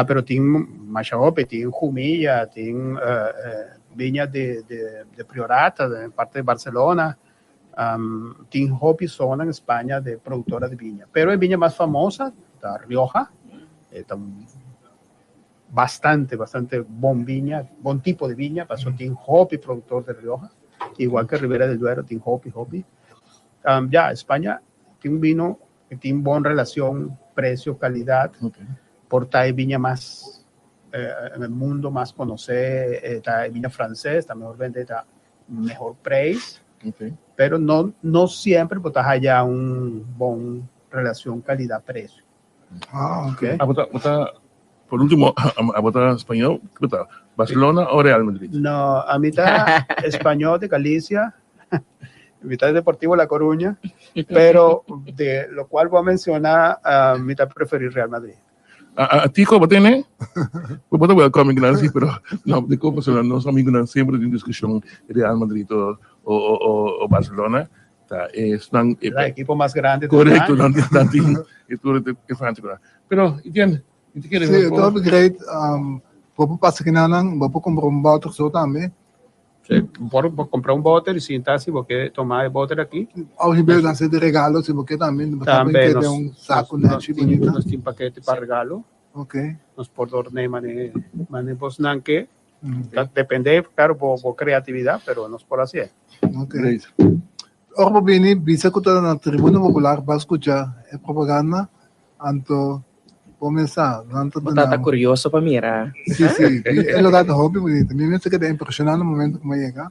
pero tin masha hopi, tin Jumilla, tin biña de de Priorat den parte de Barcelona, tin hopi zona en España de productora de biña, pero e biña mas famosa ta Rioja, e ta un bastante bastante bon biña, bon tipo de biña, pasobra tin hopi productor de Rioja, igual que Ribera del Duero tin hopi hopi. Ya, España tin un bino que tin bon relacion precio calidad, por ta e biña mas en el mundo mas conoce ta e biña frances, ta mehor bende, ta mehor prijs, pero no no siempre bo ta haya un bon relacion calidad precio. Ah, ok. Abo ta, bo ta, por último, abo ta spañol, ki bo ta? Barcelona o Real Madrid? No, ami ta español de Galicia, mi ta Deportivo La Coruña, pero de lo cual bo a menciona, mi ta preferi Real Madrid. A Tico bo tene? Bo ta welcome amigonan si, pero no, di con pasobra nos amigonan siempre tin discusion Real Madrid o o o Barcelona. Ta esnan e La equipo mas grande Correcto, nan nan tin e tur e fanaticonan. Pero Etienne, mi ta kere Sí, ta hopi great. Bo por pasa kinanan, bo por compra un boter so tambe. Sí, bo por compra un boter y sinta si bo ke toma e boter aki. Of hib'é nan ser di regalo si bo ke tambe. Bo ta Tambe keda un saco nechi bunita. Nos tin pakete pa regalo. Ok. Nos por dorne mane mane bosnan ke. Ta depende, claro, bo bo creatividad, pero nos por hacié. Ok. Ora bo bini, bisa ku ta na Tribuna Popular ba skucha e propaganda, anto bo mes sa, nan ta Bo ta duna. kurioso pa mira. Sí, sí, e lugar ta hopi bunita. Mi mes ta keda impresioná na momento ku mi a yega.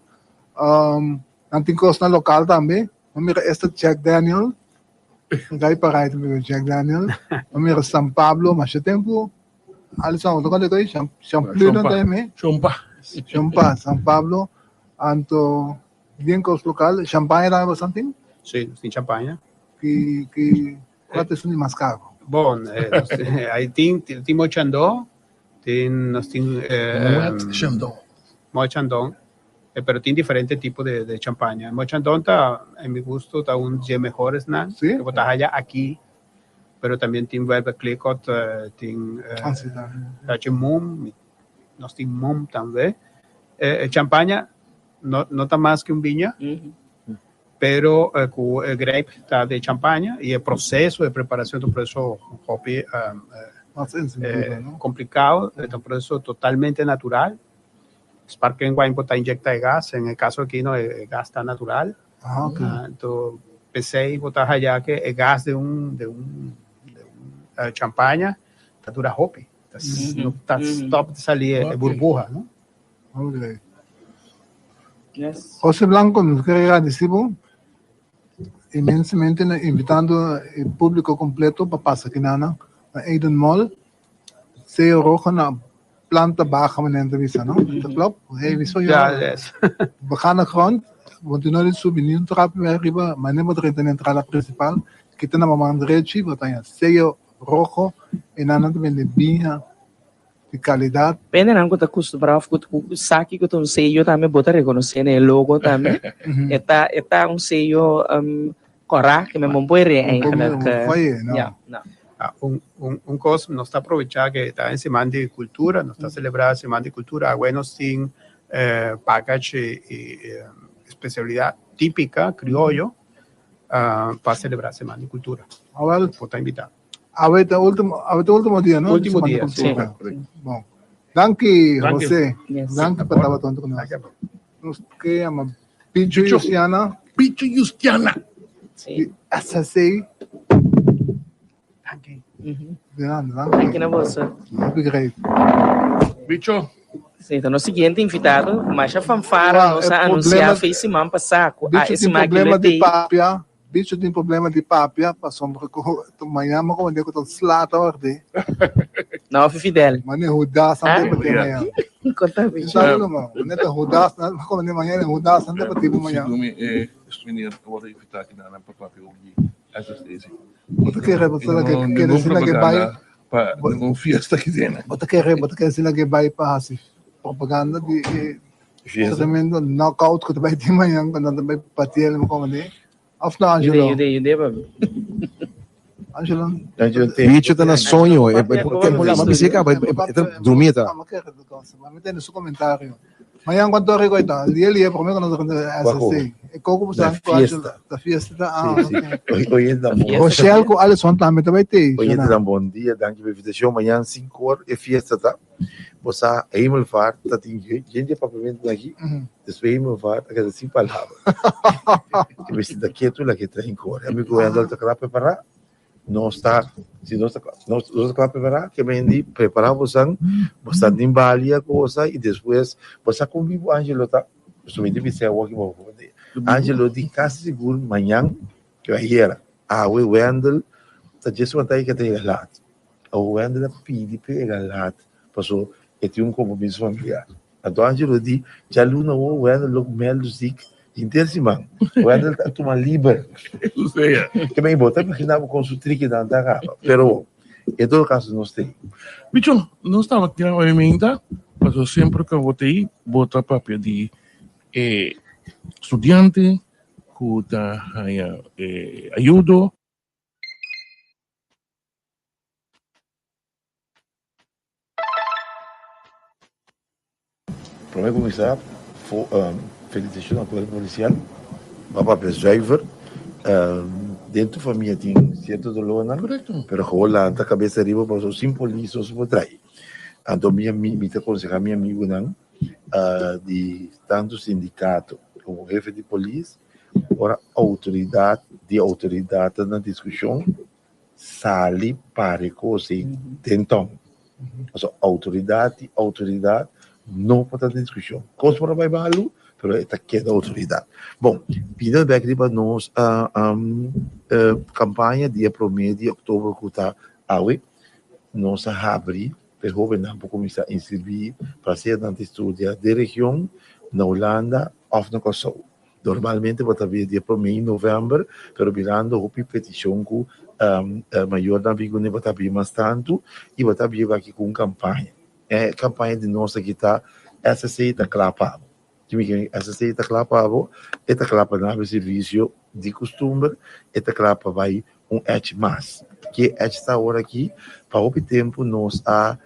Nan tin kosnan lokal tambe. Mi a mira esta Jack Daniel, gai parai ta bebe Jack Daniel. Mi a mira San Pablo masha tempu. Alison, bo ta konta koe? Shampoo nan ta heme? Chompa. Chompa, San Pablo. Anto bien kos lokal. Champaña tambe boso tin? Sí, nos tin champaña. Ki, ki, kua ta esun di mas karo? Bon, nos tin, ai tin, tin Moët Chandon, tin, nos tin. Moët Chandon. Moët Chandon, pero tin diferente tipo de, de champaña. Moët Chandon ta, en mi gusto, ta un dje mehores nan. Sí? Ku bo ta haya aki. Pero también tin Veuve Clicquot, tin Tachi Mumm, nos tin Mumm tambe. E champaña no no ta mas que un biña, pero cu e grape ta di champaña y e proceso de preparacion ta un proceso hopi complicado, ta un proceso totalmente natural. Sparkling wine bo ta inyecta e gas, en e caso aki no e gas ta natural. Anto p'esei bo ta haya ke e gas den un den un den un champaña ta dura hopi. Ta no ta stop di sali e burbuha no. Ok. Jose Blanco nos kere gradisi bo inmensamente na invitando e publico completo pa pasa kinanan na Eden Mall. Sello Rojo na planta baja manera ta bisa no? Ta klopt? Hey, mi soño. Ja, yes. Begane grond, want u no di subi ni un trap meer riba, maar ne bo drenta na entrada principal, kita na bo man drechi, bo ta haña Sello Rojo, e nan nan ta bende biña di calidad. Pendenan ku ta kustumbrá òf ku sa kiko ta un seyo tambe bo ta rekonosé na e logo tambe. E ta e ta un seyo Kòrá ke men bon por ere eigenlijk. Ja, no. Un, un, un kos, nos ta aprovechá ke ta en Siman di Kultura, nos ta selebrá Siman di Kultura, awe nos tin package i espesialidat típika krioyo. Pa selebrá Siman di Kultura. Awel. Bo ta invitá. Awe ta ultimo, awe ta ultimo dia, no? Ultimo dia, si. Bon. Danki, Jose. Danki pa tabata huntu ku nos. Nos ke yama Picho Justiana. Picho Justiana. Di SSA. Danki. Grande, danki. Danki na boso. Hopi great. Bicho. Sí, ta nos siguiente invitado. Masha fanfara Wow, nos e a anuncia problema- fe siman pasá ku a Bicho e tin siman aki problema lo di tei. papia. Bicho tin problema di papia pasobra ku mañana ku mande ku ta slata orde. No, fi Fidel. Mane Judas Ah? ante pa te mañana. Konta bicho. Sabe no man. Mane ta Judas na ko mane mañana Judas ante pa te mañana. Sigur mi e meneer a wòrdu invitá aki na pa papia over di SSTC. Bo ta kere bo ta kere asina ke bai pa ningun fiesta ki tene. Bo ta kere bo ta kere asina ke bai pa hasi propaganda di e tremendo knockout ku ta bai tin mañan ku nan ta bai patia el komo di of no Angelo? Yude yude yude papi. Angelo. Bicho ta na soño e e bisa caba e ta drumi e ta. Mi tende su comentario. Mañan cuanto ora cu ta? Lia lia prome cu nos ta SSC. E coco bo sa cu fiesta. Ta fiesta ta ah. Sí, sí. Oye, dan bon. Rochelle cu Alison tambe ta bay tey. Oye, dan bon dia. Danki pa invitacion. Mañan 5 or e fiesta ta. Bo sa Hemelvaart ta tin gente papiamento aki. Despues Hemelvaart a keda sin palabra. E mester ta ketu la ke train kore. Ami cu Wendell ta kla prepara. Nos ta, si nos ta kla, nos nos ta kla prepará, ke men di prepará bosan, bo ta tin balia kosa i despues bo sa kon bibu Angelo ta, pasobra mi ta bisa awor ki bo a Angelo di kasi sigur mañan ke ayera, awe Wendel ta djes wantá i ke ta yega lat, awor Wendel a pidi p'e yega lat paso e tin un kompromiso familiar. Anto Angelo di, Djaluna awor Wendel lo mèldu sik henter siman. Wendel ta tuma liber. Ke men bo ta imaginá bo kon su trikinan ta kaba. Pero en todo kaso nos t'ei. Bicho, nos tabata tin awe meinta, pasobra semper ku bo t'ei bo ta papia di e studiante ku ta haña e ayudo. Prome kuminsá, felisitashon na kuerpo polisial, bo a papia zuiver. Den tur famia tin sierto dolornan, pero gewoon lanta kabes ariba pasobra sin polis nos no por trai. Anto mi mi ta konsehá mi amigunan di tantu sindikato komo hefe di polis, ora outoridat di outoridat ta na diskushon, sali pare kos ei den ton. Pasobra outoridat i outoridat no por ta den diskushon. Kos por a bai malu, pero e ta keda outoridat. Bon, bini bek riba nos kampaña di e promé di òktober ku ta awe, nos a habri pa e hóbennan por kuminsá inskribí pa sea nan ta studia den region, na Hulanda òf na Kòrsou. Normalmente bo ta bira di e promé di novèmber, pero mirando hopi petishon ku mayornan bin kuné bo ta bira mas tantu i bo ta bira aki ku un kampaña. E kampaña di nos aki ta SSC ta kla pa bo. SSC ta kla pa bo, e ta kla pa duna servisio di kustumber, e ta kla pa bai un èch mas. Ke èch ta awor aki? Pa hopi tempu nos a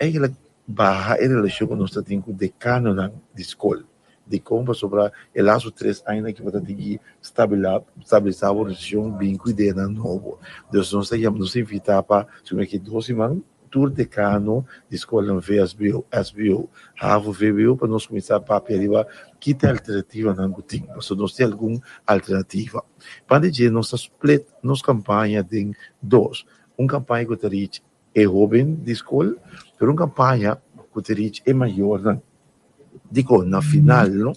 eigenlijk baha e relashon ku nos ta tin ku dekanonan di skol. Dikon? Pasobra e lastu tres añanan ki bo ta tin ki stabilisá bo organisashon bin ku ideanan nobo. Dus nos ta yama, nos ta invitá pa sigun aki dos siman tur dekano di skolnan VSBO, SBO, havo, VBO pa nos kuminsá papia riba ki ta e alternativanan ku tin. Pasobra nos tin algun alternativa. Banda di dje nos ta split nos kampaña den dos. Un kampaña ku ta reach e hoben di skol, pero un kampaña ku ta reach e mayornan. Dikon? Na final no,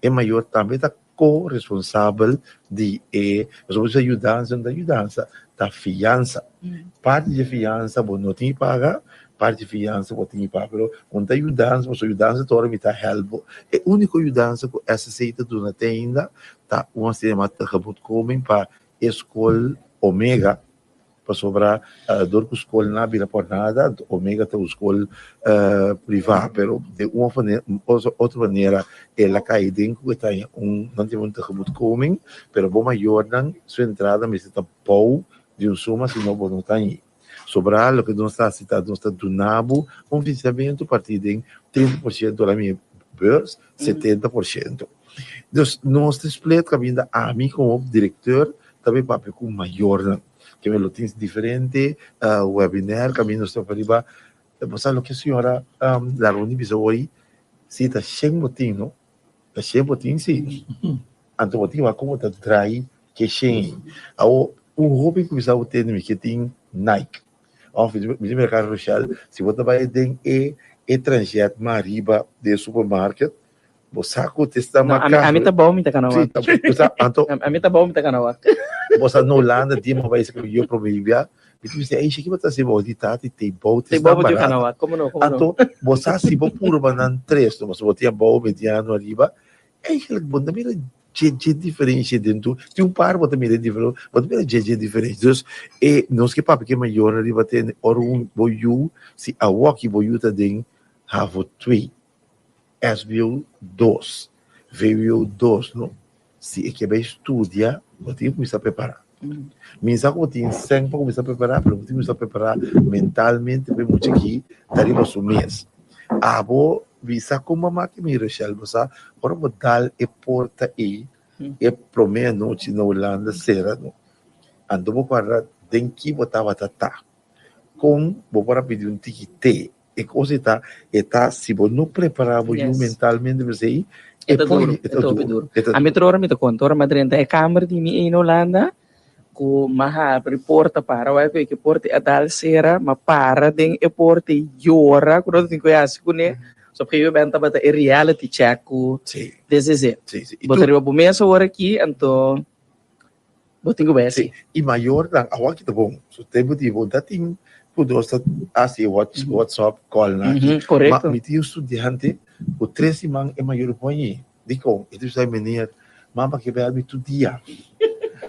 e mayor tambe ta ko-responsabel di e, pasobra bo bisa yudansa, no ta yudansa, ta fiansa. Parti di e fiansa bo no tin paga, parti di fiansa bo tin paga, pero bo no ta yudansa, pasobra yudansa ta ora mi ta help bo. E úniko yudansa ku SSC ta duna te ainda ta un asina yama tegemoetkoming pa e skol Omega, Pasobra dor ku skol na bira por nada, Omega ta un skol privá, pero den un of otro manera el a kai den ku e ta haña un, nan tin un tegemoetkoming, pero bo mayornan su entrada mester ta bou di un suma sino bo no ta hañ'é. Sobra loke nos ta hasi ta nos ta duna bo un finansiamentu partí den 30 por siento la mi beurs, 70 por siento. Dus nos ta split kaminda ami komo direkteur ta bay papia ku mayornan. Ke men lo tin diferente webinar kaminda nos ta papia riba bo sa loke señora Laroni bisa hoy si ta shen bo tin no ta shen bo tin si anto bo tin wak komo ta drai ke shen ei. Awor un hopi ku bisa bo tende mi ke tin Nike òf mi ta mira kara Rochelle si bo ta bai den e e transjet mas riba den supermarket Bo sa ku te sta No, ami, ami ta bou, mi ta kana Sí, wak. bo sa, anto, Ami ta bou, mi ta kana wak. bo sa na Hulanda di mo bai sa yo prome bia, mi ta bisa, ey, ki bo ta hasi bo di tati te bou te Te sta bou bo kana barata. wak. Komo no, komo no. Anto, bo sa si bo purba nan tres, no, pasobra bo tin abou, mediano, ariba, eigenlijk bo no ta mira dje dje diferencia den tur, tin un par bo ta mira e diferencia, bo ta mira dje dje diferencia. Dus, e nos ke papia ke mayornan riba tene ora un bo yu, si awoki bo yu ta den havo twee, SBO dos, VWO dos no, si e ke bai studia bo tin ku kuminsá prepará. Mi sa ku bo tin sèn pa kuminsá prepará pero bo tin kuminsá prepará mentalmente pa e mucha aki ta riba su mes. Abo bisa kon mama ke mi Rochelle bo sa ora bo dal e porta ei e promé anochi na Hulanda sera no anto bo kòrda den ki bo tabata ta kon bo por a pidi un tiki te. E kos e ta, e ta si bo no prepará bo yu mentalmente pa esei, E ta duru, e ta hopi duru. Ami otro ora mi ta konta, ora mi a drenta e kamer di mi ei na Hulanda, ku mi a habri porta para wak ku e porta a dal sera, mi a para den e porta i yora ku no ta tin ku hasi kuné. So op gegeven moment tabata e reality check ku this is it. Bo ta riba bo mes awor aki, anto Bo tin ku bai Sí, i mayornan awor ki ta bon. Su tempu di bo ta tin ku nos ta hasi WhatsApp call nan aki. Korekto. Ma mi tin un studiante ku tres siman e mayor a pon ei. Dikon? E ta bisa meneer, mama ke bel mi tur dia.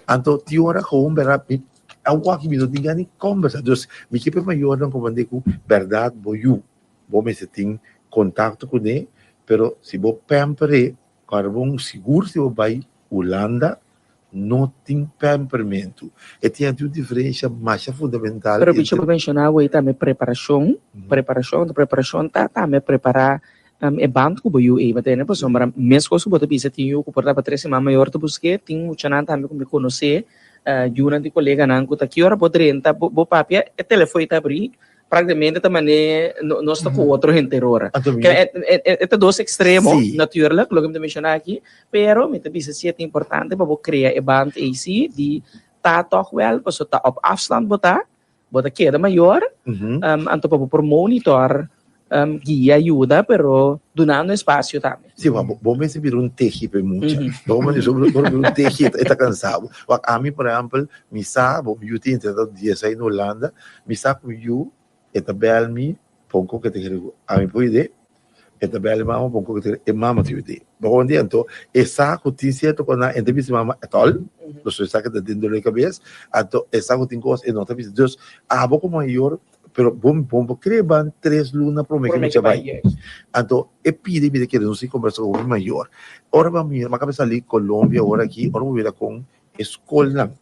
Anto tin ora gewoon bera mi awor aki mi no tin gana di kombersa. Dus mi ke pa e mayornan komprende ku bèrdat bo yu bo mester tin kontakto kuné, pero si bo pamper e kòrda bon sigur si bo bai Hulanda no tin pampermentu. E tin un diferensha masha fundamental Pero bicho bo menshoná awor tambe preparashon, preparashon, preparashon ta tambe prepará e band ku bo yu ei bo tene pasobra meskos ku bo ta bisa tin yu ku por ta pa tres siman mayor ta busk'é, tin muchanan tambe ku mi konosé yunan di koleganan ku ta ki ora bo drenta bo papia e telefon ta abrí Prácticamente ta mane nos ta cu otro henter ora. E ta dos extremo, natuurlijk, loke mi ta menciona aki, pero mi ta bisa si e ta importante pa bo crea e band ei si di ta toch wel, pasobra ta op afstand bo ta, bo ta keda mayor, anto pa bo por monitor, guia, yuda, pero dunando espacio tambe. Si, bo bo mester bira un tehi pa e mucha. Bo bira un tehi e ta cansa bo. Wak ami por ehempel, mi sa, bo mi yu tin ta dies aña na Hulanda, Mi sa ku mi yu e ta bèl mi pa un koke ta kere ku ami por yud'é, e ta bèl e mama pa un koke ta kere e mama ta yud'é. Bo konde? Anto e sa ku tin sierto kosnan e ta bisa mama ètòl, pasobra e sa ku ta den dolor di kabes, anto e sa ku tin kos e no ta bisa. Dus abo komo mayor, pero bo bo por kere ban tres luna promé ku mucha bai. Anto e pidi mi ta kere nos tin kombersa ku hopi mayor. Ora bo a mira, mi a kaba sali Colombia ora aki, ora bo mira kon e skolnan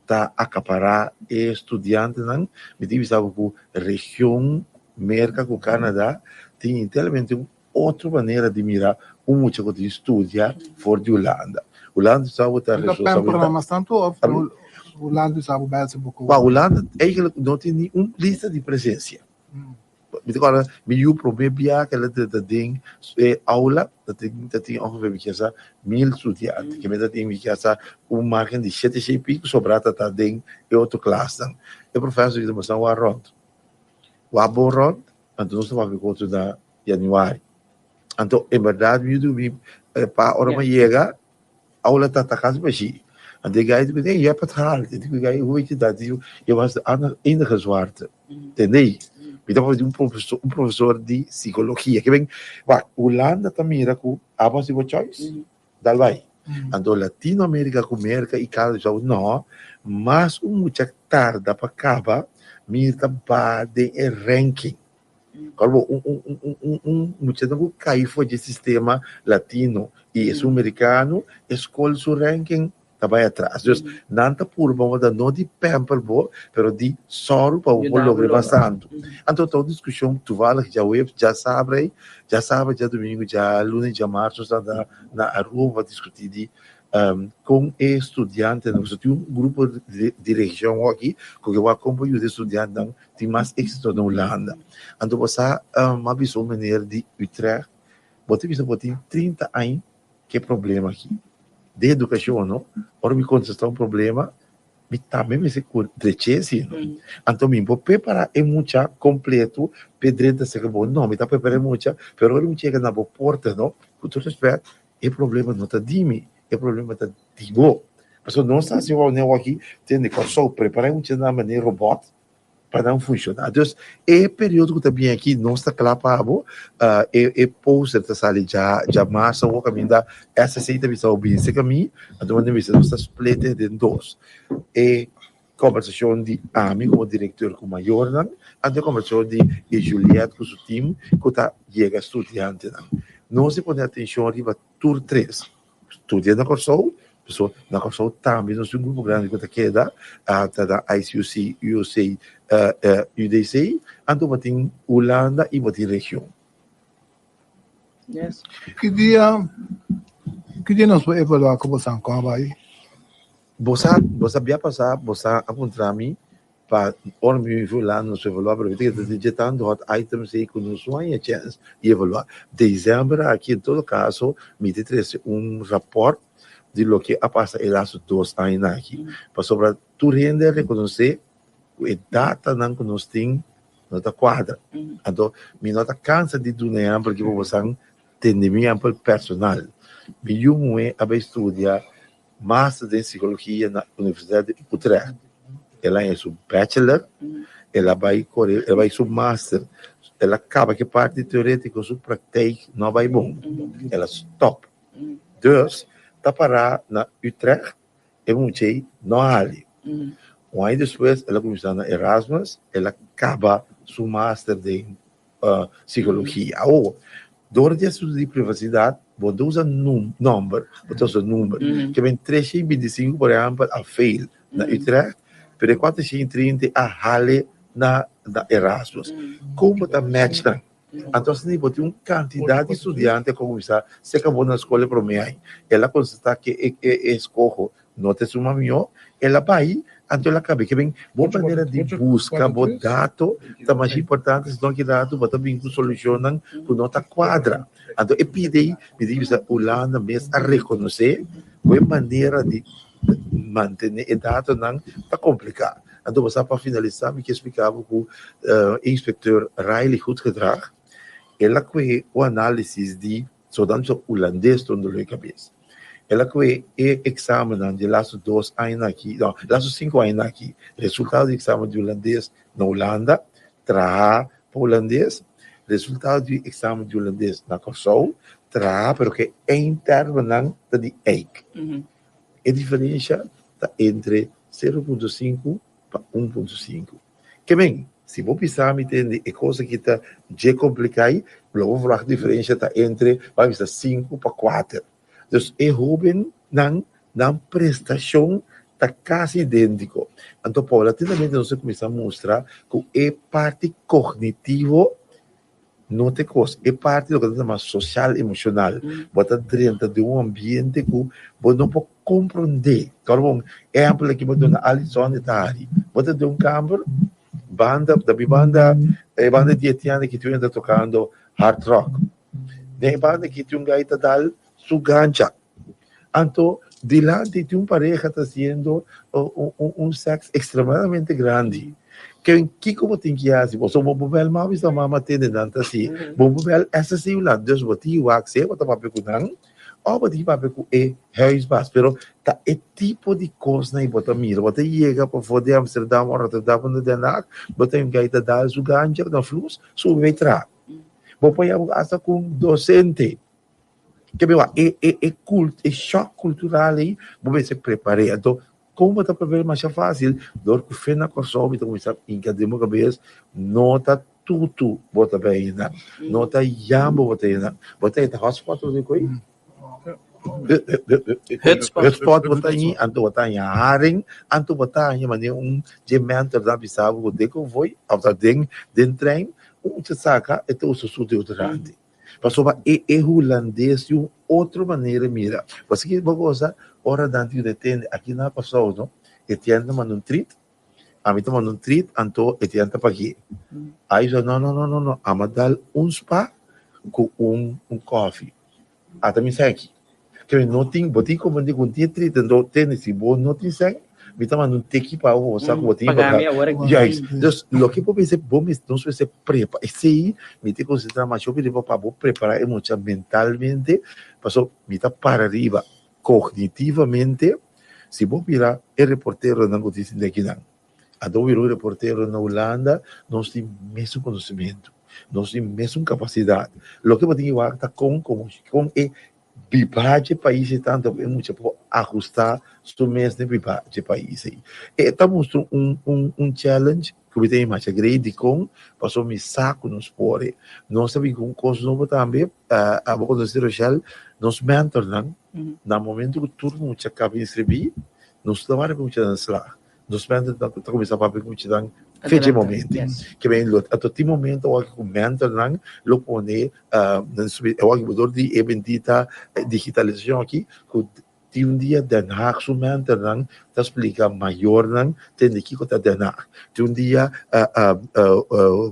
ta akapará e studiantenan, mi tin bisa bo ku region Merka ku Kanada tin enteramente un otro manera di mira un mucha ku tin studia for di Hulanda. Hulanda sa bo ta Nan ta pamper nan mas tantu òf Hulanda sa bo bèlse bo ku. Wak Hulanda eigenlijk no tin ni un lista di presensia. Mi ta kòrda mi yu promé bia ku el a drenta den e aula ta tin ta tin ongeveer mi kesa mil studiante ke mi ta tin mi kesa un margen di shete shei piku sobrá ta ta den e otro klasnan. E profesor di nos a wak rònt wak bon rònt anto nos ta papia ku otro na yanüari. Anto en bèrdat mi yu di mi pa ora mi a yega Aula ta ta casi bashi. Anto e guy di cu, hey, je hebt het gehaald. E di cu guy, hoe weet je dat? Di, je was de enige zwarte. Tende? Mi ta papia di un profesor, un profesor di psicologia. Ke ben, wak, Hulanda ta mira cu abo haci bo choice, dal bai. Anto Latinoamerica cu Merca y Canada bisa, no, mas un mucha tarda pa caba, mi ta baha den e ranking. Kòrda un un un un un un muchanan ku kai for dje sistema latino i esun merikano e skol su ranking. ta bai atras. Dus nan ta purba bo ta no di pamper bo, pero di sòru pa bo por logra mas tantu. Anto ta un diskushon toevallig djaweps, djasabra ei, djasabra, djadumingu, djaluna i djamars nos ta na na Aruba pa diskutí di kon e studiantenan, pasobra tin un grupo di region aki ku ke wak kon por yuda e studiantenan tin mas éksito na Hulanda. Anto bo sa m'a bisa un meneer di Utrecht, bo ta bisa bo tin 30 aña Ke problema aki? Den edukashon no, ora mi kontestá un problema, mi tambe mester ku drech'é si no. Anto mi por prepará e mucha kompleto p'e drenta serka bo. No, mi ta prepará e mucha, pero ora mi chega na bo porta no, ku tur rèspèt, e problema no ta di mi, e problema ta di bo. Pasobra nos ta hasi wou aki, tende, Kòrsou prepará e mucha na manera robòt, pa nan funciona. Dus e periodo cu ta bien aki nos ta cla pa bo, e e poster ta sali dja dja marzo awor caminda SSC ta bisa bo bin cerca mi, anto bo ta bisa nos ta split e den dos. E conversacion di ami como directeur cu mayornan, anto e conversacion di e Juliette cu su team cu ta yega studiantenan. Nos di pone atencion riba tur tres. Studia na Kòrsou, pasobra na Kòrsou tambe nos tin un grupo grandi ku ta keda, ta na ICUC, UOC, UDC, anto bo tin Hulanda i bo tin region. Yes. Ki dia, ki dia nos por evaluá ku bo san kon a bai? Bo sa, bo sa bia pasá bo sa a puntra mi Pa ora mi vivi Hulanda nos evalua pero mi ta keda dje tantu hot items ei ku nos no haña chèns di evalua. Desèmber aki en todo kaso mi ta trese un rapòrt di loke a pasa e lastu dos añanan aki. Pasobra tur hende a rekonosé ku e datanan ku nos tin no ta kuadra. Anto mi no ta kansa di duna ehèmpel aki pa bosan tende mi ehèmpel personal. Mi yu muhé a bai studia Master den Psicologia na Universidad di Utrecht. El a haña su bachelor, el a bai kore, el a bai su master. El a kaba ku e parti teorétiko, su praktijk no a bai bon. El a stòp. Dus, ta pará na Utrecht, e muchei no a hali. Un aña despues el a kuminsá na Erasmus, el a kaba su master den psicologia. Awor, dor di asuntu di privacidad, bo no ta usa nomber, bo ta usa number. Ke men 325, por ehempel, a fail na Utrecht, pero e 430 a hale na Erasmus. Kon bo ta match nan? Anto asina bo tin un cantidad di studiante ku a kuminsá seka bo na skol e promé aña. El a konstatá ke e eskoho No ta suma mihó, el a bai, anto el a kabe. Ke ben, bo manera di buska bo dato ta mas importante, si no ki rato bo ta bin ku solushonnan ku no ta kuadra. Anto e pidi ei, mi ta bisa Hulanda mes a rekonosé ku e manera di mantené e datonan ta kompliká. Anto bo sa pa finalisá mi ke splika bo ku inspekteur Riley Goedgedrag, el a kohe un análisis di Sodan so Hulandes ta un dolor di kabes. El a kohe e eksamennan di e lastu dos añanan aki, no, lastu sinku añanan aki, resultado di eksamen di Hulandes na Hulanda, traha pa Hulandes, resultado di eksamen di Hulandes na Kòrsou, traha pero ku e eindtermennan ta di eik. E diferensha ta entre 0.5 pa 1.5. Ke men, si bo bisa mi tende e kos aki ta dje kompliká, lo bo verwacht diferensha ta entre, ban bisa, sinku pa kuater. Dus e hóbennan, nan prestashon ta kasi idéntiko. Anto paulatinamente nos a kuminsá mustra ku e parti kognitivo No te kos, e parti loke ta yama sosial emoshonal, bo ta drenta den un ambiente ku bo no por komprondé. Kòrda bon, ehèmpel aki bo duna Alison e ta hari. Bo ta den un kamber, banda, ta mi banda, e banda di Etienne aki tin un ta tokando hard rock. Den e banda aki tin un gai ta dal su gancha. Anto dilanti tin un pareha ta haciendo un sex extremadamente grandi. Ken kiko bo tin ki haci? Bo so bo por bel mami sa mama tende nan ta haci. Bo por bel SSC Hulanda. Dus bo tin wak sea bo ta papia cu nan of bo tin papia cu e huisbaas. Pero ta e tipo di cosnan bo ta mira. Bo ta yega pafo di Amsterdam of Rotterdam of Den Haag bo ta un guy ta dal su ganja na flus subi bay traha. Bo por yama hasta cu un docente. Ke mi wak, e e e cult e shock cultural ei bo mester prepar'é. Anto kon bo ta prepar'é masha fácil dor ku fe na Kòrsou mi ta kuminsá hinka den bo kabes no ta tutu bo ta bai einan, no ta yambo bo ta einan, bo ta heta hotspot lo di koe. Hutspot. Hutspot bo ta haña, anto bo ta haña haring, anto bo ta haña manera un dje mentor ta bisa bo ku den konvoi òf ta den den trein, un ta saka e ta usa su deodorante. Pasobra e e hulandes di un otro manera mira. Pasobra ki bo gosa ora nan tin retende aki na Kòrsou no, e tienda manda un trit, ami ta manda un trit anto e tienda ta pag'é. Ai no no no no no, ami a dal un spa ku un un kòfi. Ata mi sèn. Ke no tin, bo tin komprendé ku tin trite anto tende si bo no tin sèn, mi ta manda un teki pa bo, bo sa ku bo tin Paga mi awor aki. Juist. Dus loke bo mester, bo mester, nos mester prepa esei, mi ta konsentrá masha hopi riba pa bo prepará e mucha mentalmente, paso mi ta para riba kognitivamente, si bo mira e reporteronan ku tin sinta akinan, Anto bira un reportero na Hulanda, nos tin mesun konosementu, nos tin mesun kapasidat. Loke bo tin ki wak ta kon komo kon e bibá dje pais ei tantu ku e mucha por ahustá su mes den bibá dje pais ei. E ta mustra un un un challenge ku mi ta masha grei dikon pasobra mi sa ku nos por e. Nos ta bin ku un kos nobo tambe, abo konosé Rochelle, nos mentornan na momento ku tur mucha kaba inskribí nos ta wak ku muchanan slag. Nos mentornan ta kuminsá papia ku muchanan fecha e momento. Ke men lo anto tin momento awor ku mentornan lo pone nan subi awor ki dor di e bendita digitalisashon aki ku tin un dia Den Haag su mentornan ta splika mayornan tende kiko ta Den Haag. Tin un dia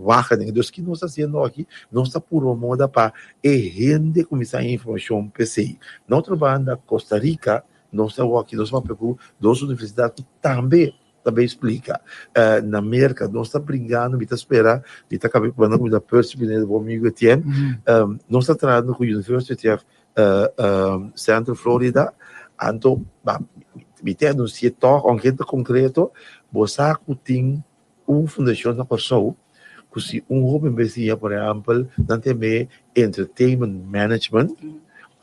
Wageningen. Dus ki nos ta hasiendo aki nos ta purba moda pa e hende kuminsá haña informashon p'esei. Na otro banda Costa Rica Nos ta wak nos papia ku nos universidat ku tambe ta bay splika. Na Merka nos ta bringando, mi ta spera, mi ta kaba ku mi ta Percy Pineda, bo amigo Etienne. Nos ta trahando ku University of Central Florida, anto mi ta anunsi'é tòg, aunke ta konkreto, bo sa ku tin un fundashon na Kòrsou ku si un hoben bay siña por ehèmpel nan ta yam'é entertainment management,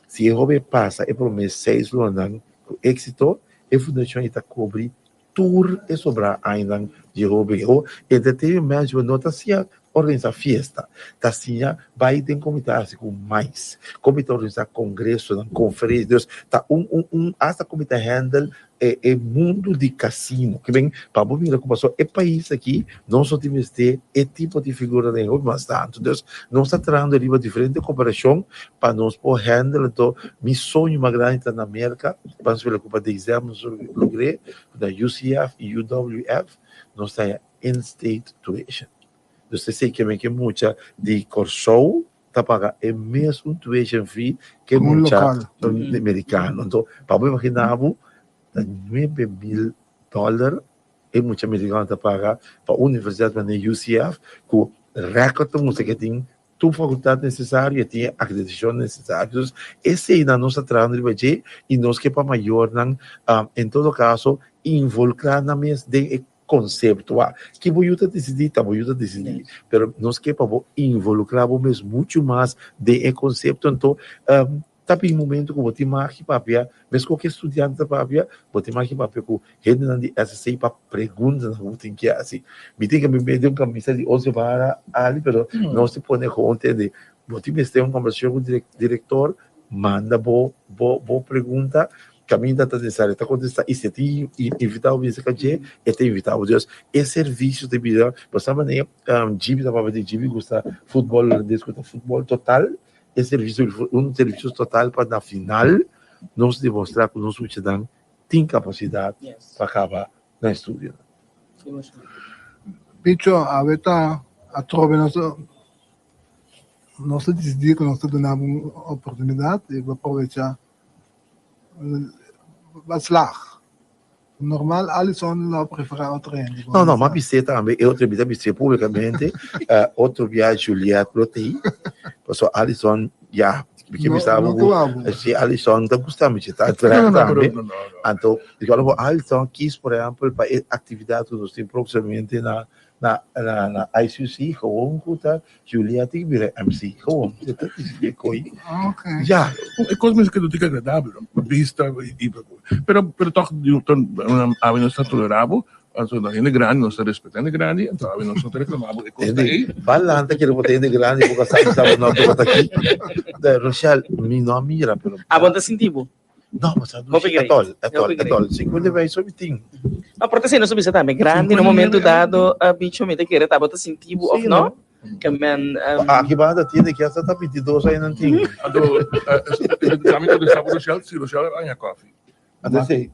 Si e hoben pasa e promé seis lunanan ku éksito, e fundashon ei ta kubri tur e sobrá añanan di e hoben. E Entertainment Management no ta siña organisá fiesta, ta siña bai den komité hasi ku mais, komité organisá kongresonan, konferensia, dus ta un un un asta komité handle e e mundu di kasino. Ke men pa bo mira ku pasobra e pais aki nos no tin mester e tipo di figura den hopi mas tantu. Dus nos ta trahando riba diferente koperashon pa nos por handle anto mi soño mas grandi ta na Merka pa nos wila ku pa desèmber nos logr'é ku na UCF i UWF nos ta haña in-state tuition. Dus esei ke men ke mucha di Kòrsou ta paga e mesun tuition fee ke mucha merikano. Anto, pa bo imagina bo, ta 9000 dollar e mucha merikano ta paga pa un universidad manera UCF ku record ta mustra ke tin tur fakultat nesesario, e tin e akreditashon nesesario. Entonces, eseinan nos ta trahando riba dje i nos ke pa mayornan, en todo kaso, involukrá nan mes den e konsepto a. Ki bo yu ta disidí, ta bo yu ta disidí. Pero nos ke pa bo involukrá bo mes muchu mas den e konsepto. Anto, ta bin momento ku bo tin mag di papia, meskos ku e studiante ta papia, bo tin mag di papia ku hendenan di SSC pa preguntanan ku bo tin ke hasi. Mi tin ke mi mete un kamisa di onse bara ali, pero nos ta pone gewoon tende. Bo tin mester un kombersashon ku direktor, manda bo bo bo pregunta. Caminda ta necesario ta contesta y si e tin invitado bisa ka dje e ta invitado dus e servicio ta bira bo sa manera Djibi ta papia di Djibi gusta futbol holandes gusta futbol total e servicio un servicio total pa na final nos demostra cu nos muchanan tin capacidad pa caba nan estudionan. Bicho awe ta atrobe nos nos a dicidi cu nos ta duna bo un oportunidad y bo aprovecha. Ba slag. Normal Alison lo a prefera otro hende. No, no, m'a bis'é tambe, e otro mi ta bis'é públikamente, otro bia Juliet lo t'ei, pasobra Alison, ya, mi ke bisa bo ku si Alison ta gusta mi, ta trèk tambe, anto, di kual bo Alison kis por ehèmpel pa e aktividat ku nos tin próksimamente na Na na ICC gewoon ku ta Julia tin bira MC gewoon e ta disi e koi ya. E kos mester keda tika agradabel pa bista y pero pero toch awe nos ta tolerabel. Anto na hende grandi nos ta respeta hende grandi, anto awe nos no ta reclama bo e cos ta ey. Balanta kere bo ta hende grandi bo ka sabi sa bo no tabata aki. Da Rochelle mi no a mira pero. Abo no ta sinti bo? No, bo sa dushi etol, etol, etol. 59 so mi tin. No, por ta asina nos a bisa tambe grandi na un momento dado a bicho mi ta kere ta abo ta sinti bo of no. Ke men. Aki banda tiende ki hasta ta 22 aña nan tin. Anto mi ta bisa bo Rochelle, si Rochelle a haña koffie.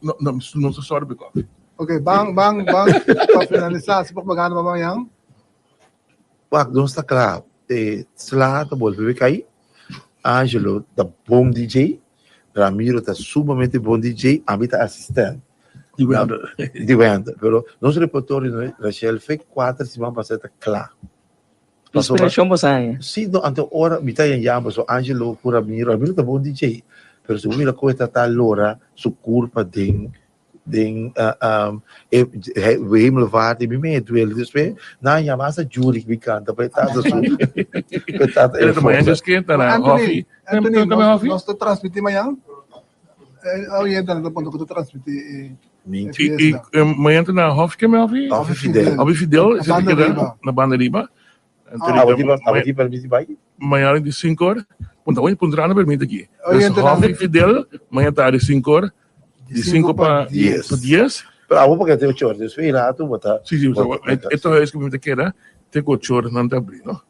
No, no, no ta sorbe koffie. Ok, ban, ban, ban pa finalisa si propaganda pa mañan. Wak, nos ta kla. E sla ta bolbe be kai. Angelo ta bon DJ. Ramiro ta sumamente bon DJ. Ami ta asistent. Di Wender. Di Wender. Pero nos repertorio, Rachel, fe kuater siman pasá ta kla. Inspiracion bo sa haña. Sí, no, anto ora mi ta yama pasobra Angelo ku Ramiro, Ramiro ta bon DJ, pero si bo mira kon e ta ta lora su kurpa den den e hemelvaart i mi mei e duele despues nan a yama hasta Juri mi kanta pa e tata su pa e tata e forsa. Anthony, Anthony, nos ta transmiti mañan? Oyente ta puntra ku ta transmiti e fiesta. Mañan ta na Hof ke Hofi? Hofi Fidel. Hofi Fidel, esei ta keda na banda riba. Abo tin permit di bai? Mañan di sinku or. Punta oye puntra no permit aki. Hofi Fidel mañan tardi sinku or. Di sinku pa dies. Pero abo pa keda te ocho or, despues e rato bo ta. Si si, e tohuis ku mi ta keda te ku ocho or nan ta abri no.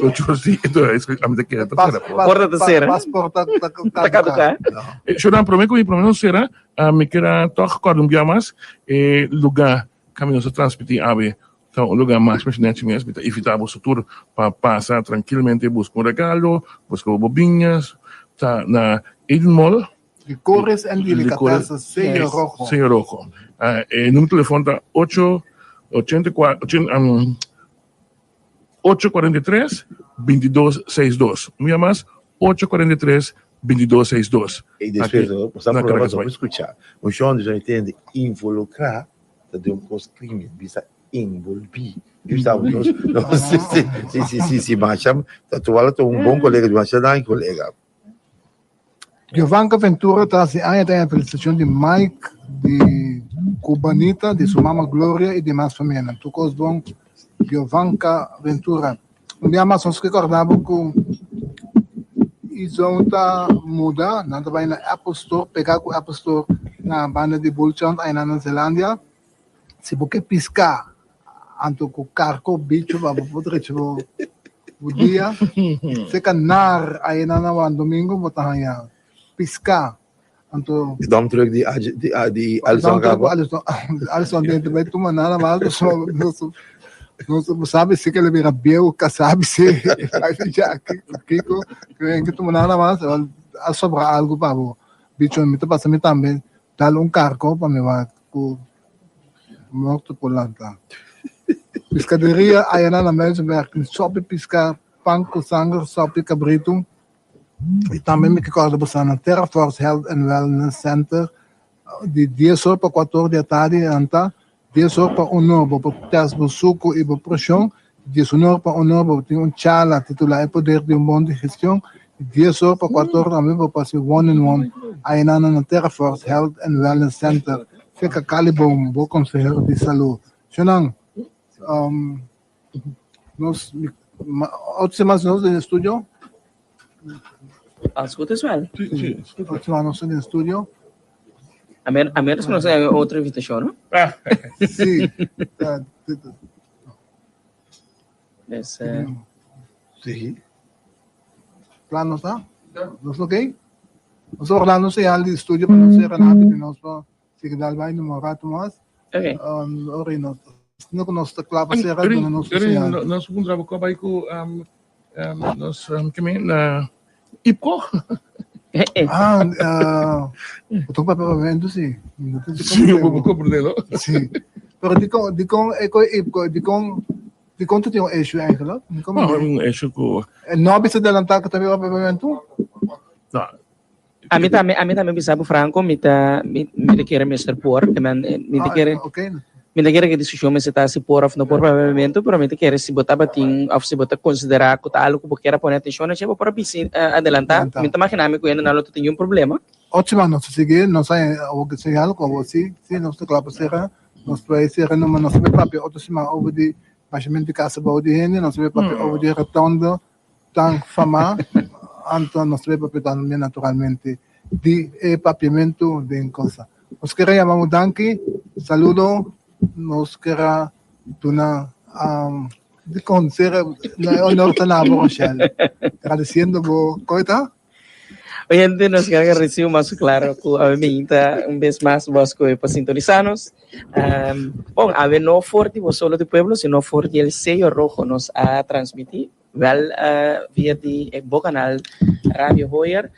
Ocho sí, entonces a mi ta keda ta sera por. Porta ta sera. Paspoort ta ta caduca. Shonan, prome ku mi prome no sera, mi keda tòg kòrda un bia mas e lugá kaminda nos ta transmití awe ta un lugá mas mes nèchi mes. Mi ta invitá boso tur pa pasa trankilmente buska un regalo, buska bo biñas. Ta na Eden Mall. Licores en Delicatessen Sello Rojo. Sello Rojo. E numero di telefòn ta ocho ochenta i kuater Ocho cuarenta i tres, bintidos seis dos. Un bia mas, ocho cuarenta i tres, bintidos seis dos. I despues bo sa programa bo skucha. Un shon di intende involukrá ta den un kos krimen bisa enbolbí. Bisa nos si si si si si masha ta tuwala ta un bon kolega di masha danki kolega. Giovanca Ventura ta hasi aña ta haña felisitashon di Mike, di Cubanita, di su mama Gloria i demas famianan. Tur kos bon Giovanca Ventura. Un bia mas nos ke kòrda bo ku Izon ta muda, nan ta bai na Apple Store, pegá ku Apple Store na banda di Bulchand ainan na Zelandia. Si bo ke piská anto ku karko bicho pa bo por drecha bo bo dia. Seka nar ayena na Juan Domingo bo ta haña piská anto. E dump truck di di di Alison kaba. Alison Alison den ta bai tuma nada mas pasobra nos nos bo sabi si ke lo bira bieu ka sabi si kiko ke tuma nada mas a sobra algu pa bo bicho mi ta pasa mi tambe dal un karko pa mi wak ku Morto por lanta. Piscaderia aya na Muizenberg tin sopi pisca, pan cu sanger, sopi cabrito. Y tambe mi ke corda boso na Terra Force Health and Wellness Center di dies or pa cuatro or di atardi nan ta dies or pa un or bo por test bo sucu y bo presion, dies un or pa un or bo tin un charla titula E Poder di un Bon Digestion y dies or pa cuatro or tambe bo por haci one in one aya na Terra Force Health and Wellness Center. Serka Calibon, bo konsehero di salú. Shonnan, nos otro siman nos den estudio. Als goed is wel. Otro siman nos den estudio. A menos ku nos haña otro invitashon, no? Sí. Dus, Sí. Plan nos ta? Nos ok? Nos Orlando señal di studio pa nos sera rápido nos pa sigui dal bai un rato mas. Okay. Ori nos no ku nos ta kla pa sera duna nos un señal. Nos puntra bo bai ku nos keme na IPCO. Ah, bo ta papia papiamentu si. Si, bo komprende no? Si. Pero dikon dikon e koe IPCO dikon Dikon ta tin un issue eigenlijk? Dikon No, un issue ku. E no bisa adelantá ku ta bin papiamentu? No. Ami tambe, ami tambe bisa bo Franco, mi ta, mi, mi ta kere mester por, te men, mi ta kere, Okay. mi ta kere ku e discusion mester ta si por of no por papiamentu, pero mi ta kere si bo tabatin of si bo ta konsiderá ku ta algu ku bo kier a pone atenshon na dje, bo por a bisa adelantá. Adelantá. Mi ta maginá mi ku hende nan lo ta tin un problema. Otro siman nos ta sigui, nos a awor ke señal ku awor si, si nos ta kla pa sera. Nos ta bai sera numa, nos ta bai papia otro siman over di bashamentu di kas abou di hende, nos ta bai papia over di rotonde tan famá, anto nos ta bai papia tambe naturalmente di e papiamentu den cosa. Nos kier a yama un danki, saludo, nos kier a duna di conocer na e honor ta na bo Rochelle, agradeciendo bo koita. Oyente, nos kier agradeci mas claro cu awe minta un bes mas bos cu pa sintonisa nos. Bon, awe no for di bo Solo di Pueblo, sino for di el Sello Rojo nos a transmiti, wel via di e bo canal Radio Hoyer.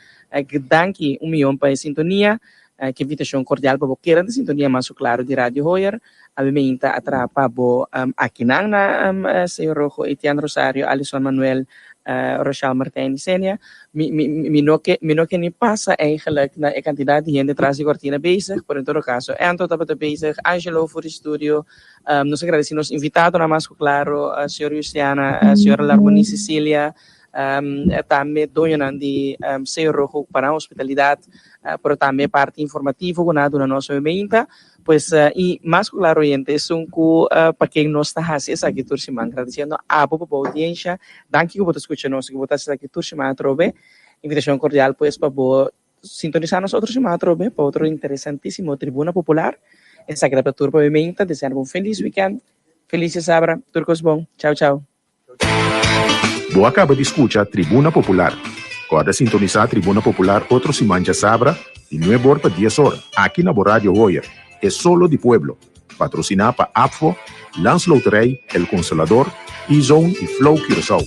Danki un miyon pa e sintonia. Ki invitacion cordial pa bo keda den sintonia mas claro di Radio Hoyer. Awe minta a traha pa bo akinan na Sello Rojo, Etienne Rosario, Alison Manuel, Rochelle Martijn y Senia. Mi, mi, mi no ke, mi no ke ni pasa eigenlijk na e cantidad di hende tras di cortina bezig, pero en todo caso Anto tabata bezig, Angelo for di studio. Nos a gradeci nos invitadonan mas cu claro, señor Justiana, señora Larmonie Cecilia, tambe doñonan di Sello Rojo pa nan hospitalidad, pero tambe parti informativo cu nan a duna nos awe meinta. Pues, y mas cu claro oyente, esun cu pa ken nos ta haci esaki tur siman. Gradiciendo abo pa bo audiencia. Danki cu bo ta scucha nos y cu bo ta haci esaki tur siman atrobe. Invitacion cordial pues pa bo sintonisa nos otro siman atrobe pa otro interesantisimo Tribuna Popular. Esaki ta pa tur pa mi meinta. Deseando bo un feliz weekend. Feliz diasabra. Tur cos bon. Chao chao. Bo a kaba di skucha Tribuna Popular. Kòrda sintonisá Tribuna Popular otro siman djasabra di nuebe or pa dies or aki na bo Radio Hoyer, E Solo di Pueblo. Patrosiná pa APFO, Landsloterij, El Consolador, E-Zone i Flow Curaçao.